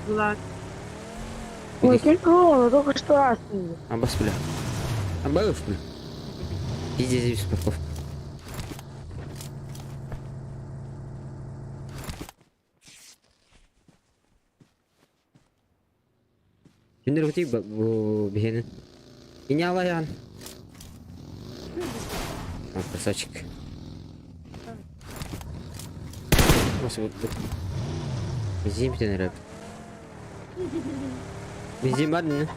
Speaker 3: Была.
Speaker 7: Ой, только он, только что аснули.
Speaker 1: Абас, бля. Абас, бля. Иди здесь, парковка. Киндер бути бу бихенин. Иня алаян. А, красавчик. Nasıl bu? Bizim bir tane rap. Бензин бар не?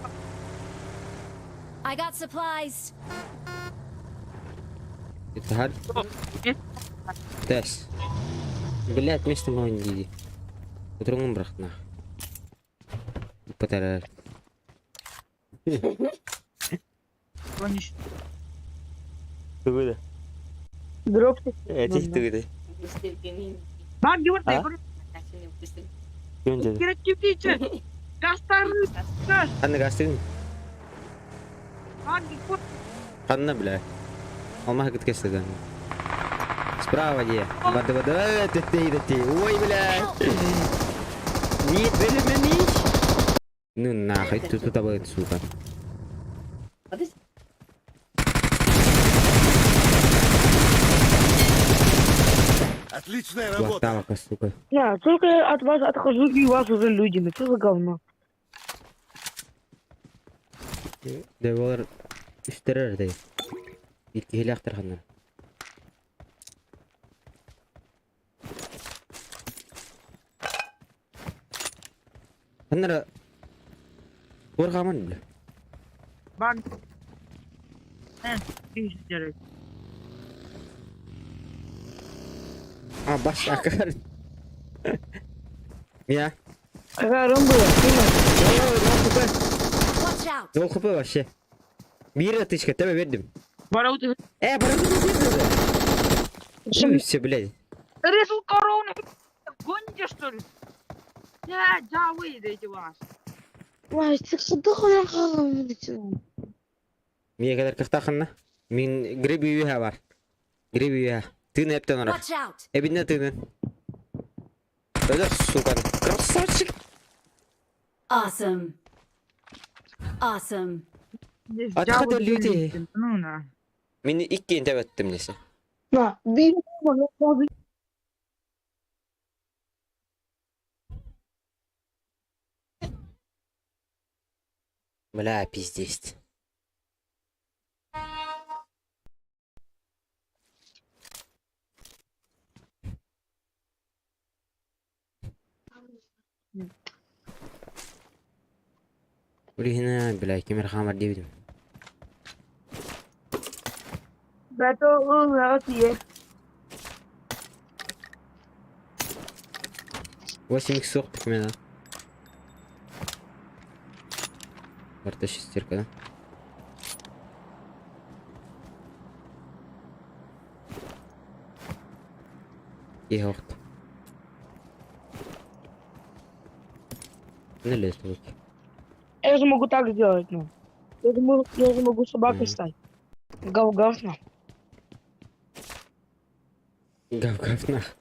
Speaker 5: I got supplies.
Speaker 1: Это Тэс. Блять, место мало не диди. Утруҥун бырахтына. Пытарар. Тугу
Speaker 7: Дроп.
Speaker 1: Эти тугу
Speaker 3: Баг
Speaker 1: А? Ким деді? Ханна гастыгын? Ханна, бля. Алмах гыт кестеген. Справа где? Бады бады. Ты ты ты. Ой, бля. Нет, бля, Ну нахуй, тут тут будет, сука.
Speaker 9: Отличная работа.
Speaker 1: Лохтавка, сука.
Speaker 7: На, только я от вас отхожу, и у вас уже люди. Ну что за говно?
Speaker 1: Деволар үстәрәр дей. Итки хиләхтер ханнар. Ханнар Орғаман бля.
Speaker 3: Баг.
Speaker 1: А, баш акар. Я.
Speaker 7: Какая румба?
Speaker 5: Watch out.
Speaker 1: Нол хп вообще. Бир тычка, тебе бердим.
Speaker 3: Бараут.
Speaker 1: Бараут. Все, блядь.
Speaker 3: Резал корону. Гоните, что ли? Блядь, да выйдете вас.
Speaker 7: Ой, ты куда
Speaker 1: Мия кадar кахтаханна. Мин гриби юха бар. Гриби юха. Тыны эптен ора.
Speaker 5: Watch out.
Speaker 1: Эбинне тыны. Öyle сука. Красавчик.
Speaker 5: Awesome. Awesome.
Speaker 1: Атка люди.
Speaker 3: Ну на.
Speaker 1: Мин икки интеп эттим несе.
Speaker 7: На, бери,
Speaker 1: Бля, пиздец. Блин, бля, кемер хамар дебидим.
Speaker 7: Да, то есть.
Speaker 1: 8 сок мен. Барта шестерка, да? И горд. Не лезь, вот.
Speaker 7: Я же могу так сделать, ну. Я же могу собакой стать. Гав-гав, на.
Speaker 1: Гав-гав, нах.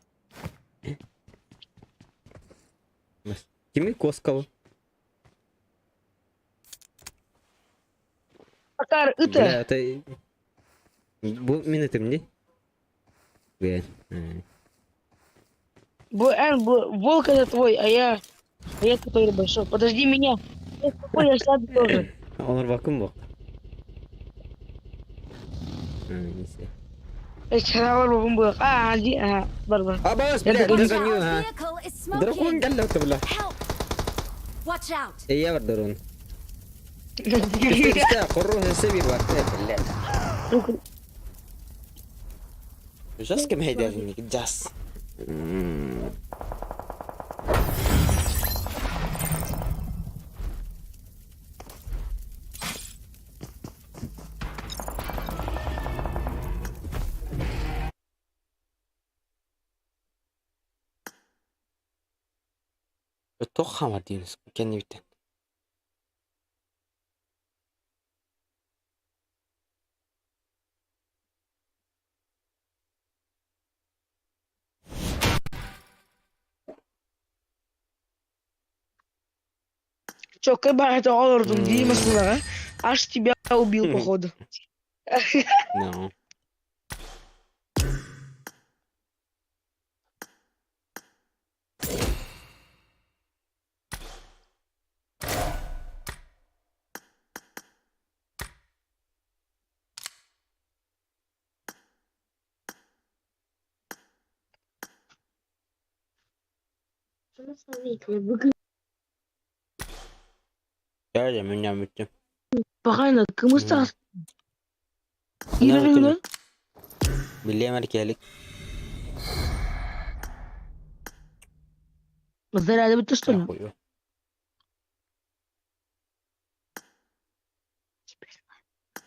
Speaker 1: Кими коскал?
Speaker 7: Акар, это.
Speaker 1: Бля, это... Бу мин этим не? Бля.
Speaker 7: Волк это твой, а я который большой. Подожди меня. Я такой, я сяду тоже.
Speaker 1: Олар бакым бок. Несе.
Speaker 7: А, один, ага, бар-бар.
Speaker 1: Абас, бля, догоню, а. Дракон
Speaker 5: Smoking.
Speaker 1: галло бля.
Speaker 5: Help. Watch out.
Speaker 1: Эй, бар дрон. Исте, хоррор себи бар. Бля. Жас кем хайдерник, жас. Тох хамар дейміз, кенне биттен.
Speaker 7: Чё, кыба это олордум, Дима а? Аж тебя убил, походу.
Speaker 1: No. Дьэ, мин бүттүм.
Speaker 7: Пахайна, кымыс таас.
Speaker 1: Мин
Speaker 7: Киирэн
Speaker 1: Билиэм эркээлик.
Speaker 7: Заряды бүттэ, что ли?
Speaker 1: Хуй.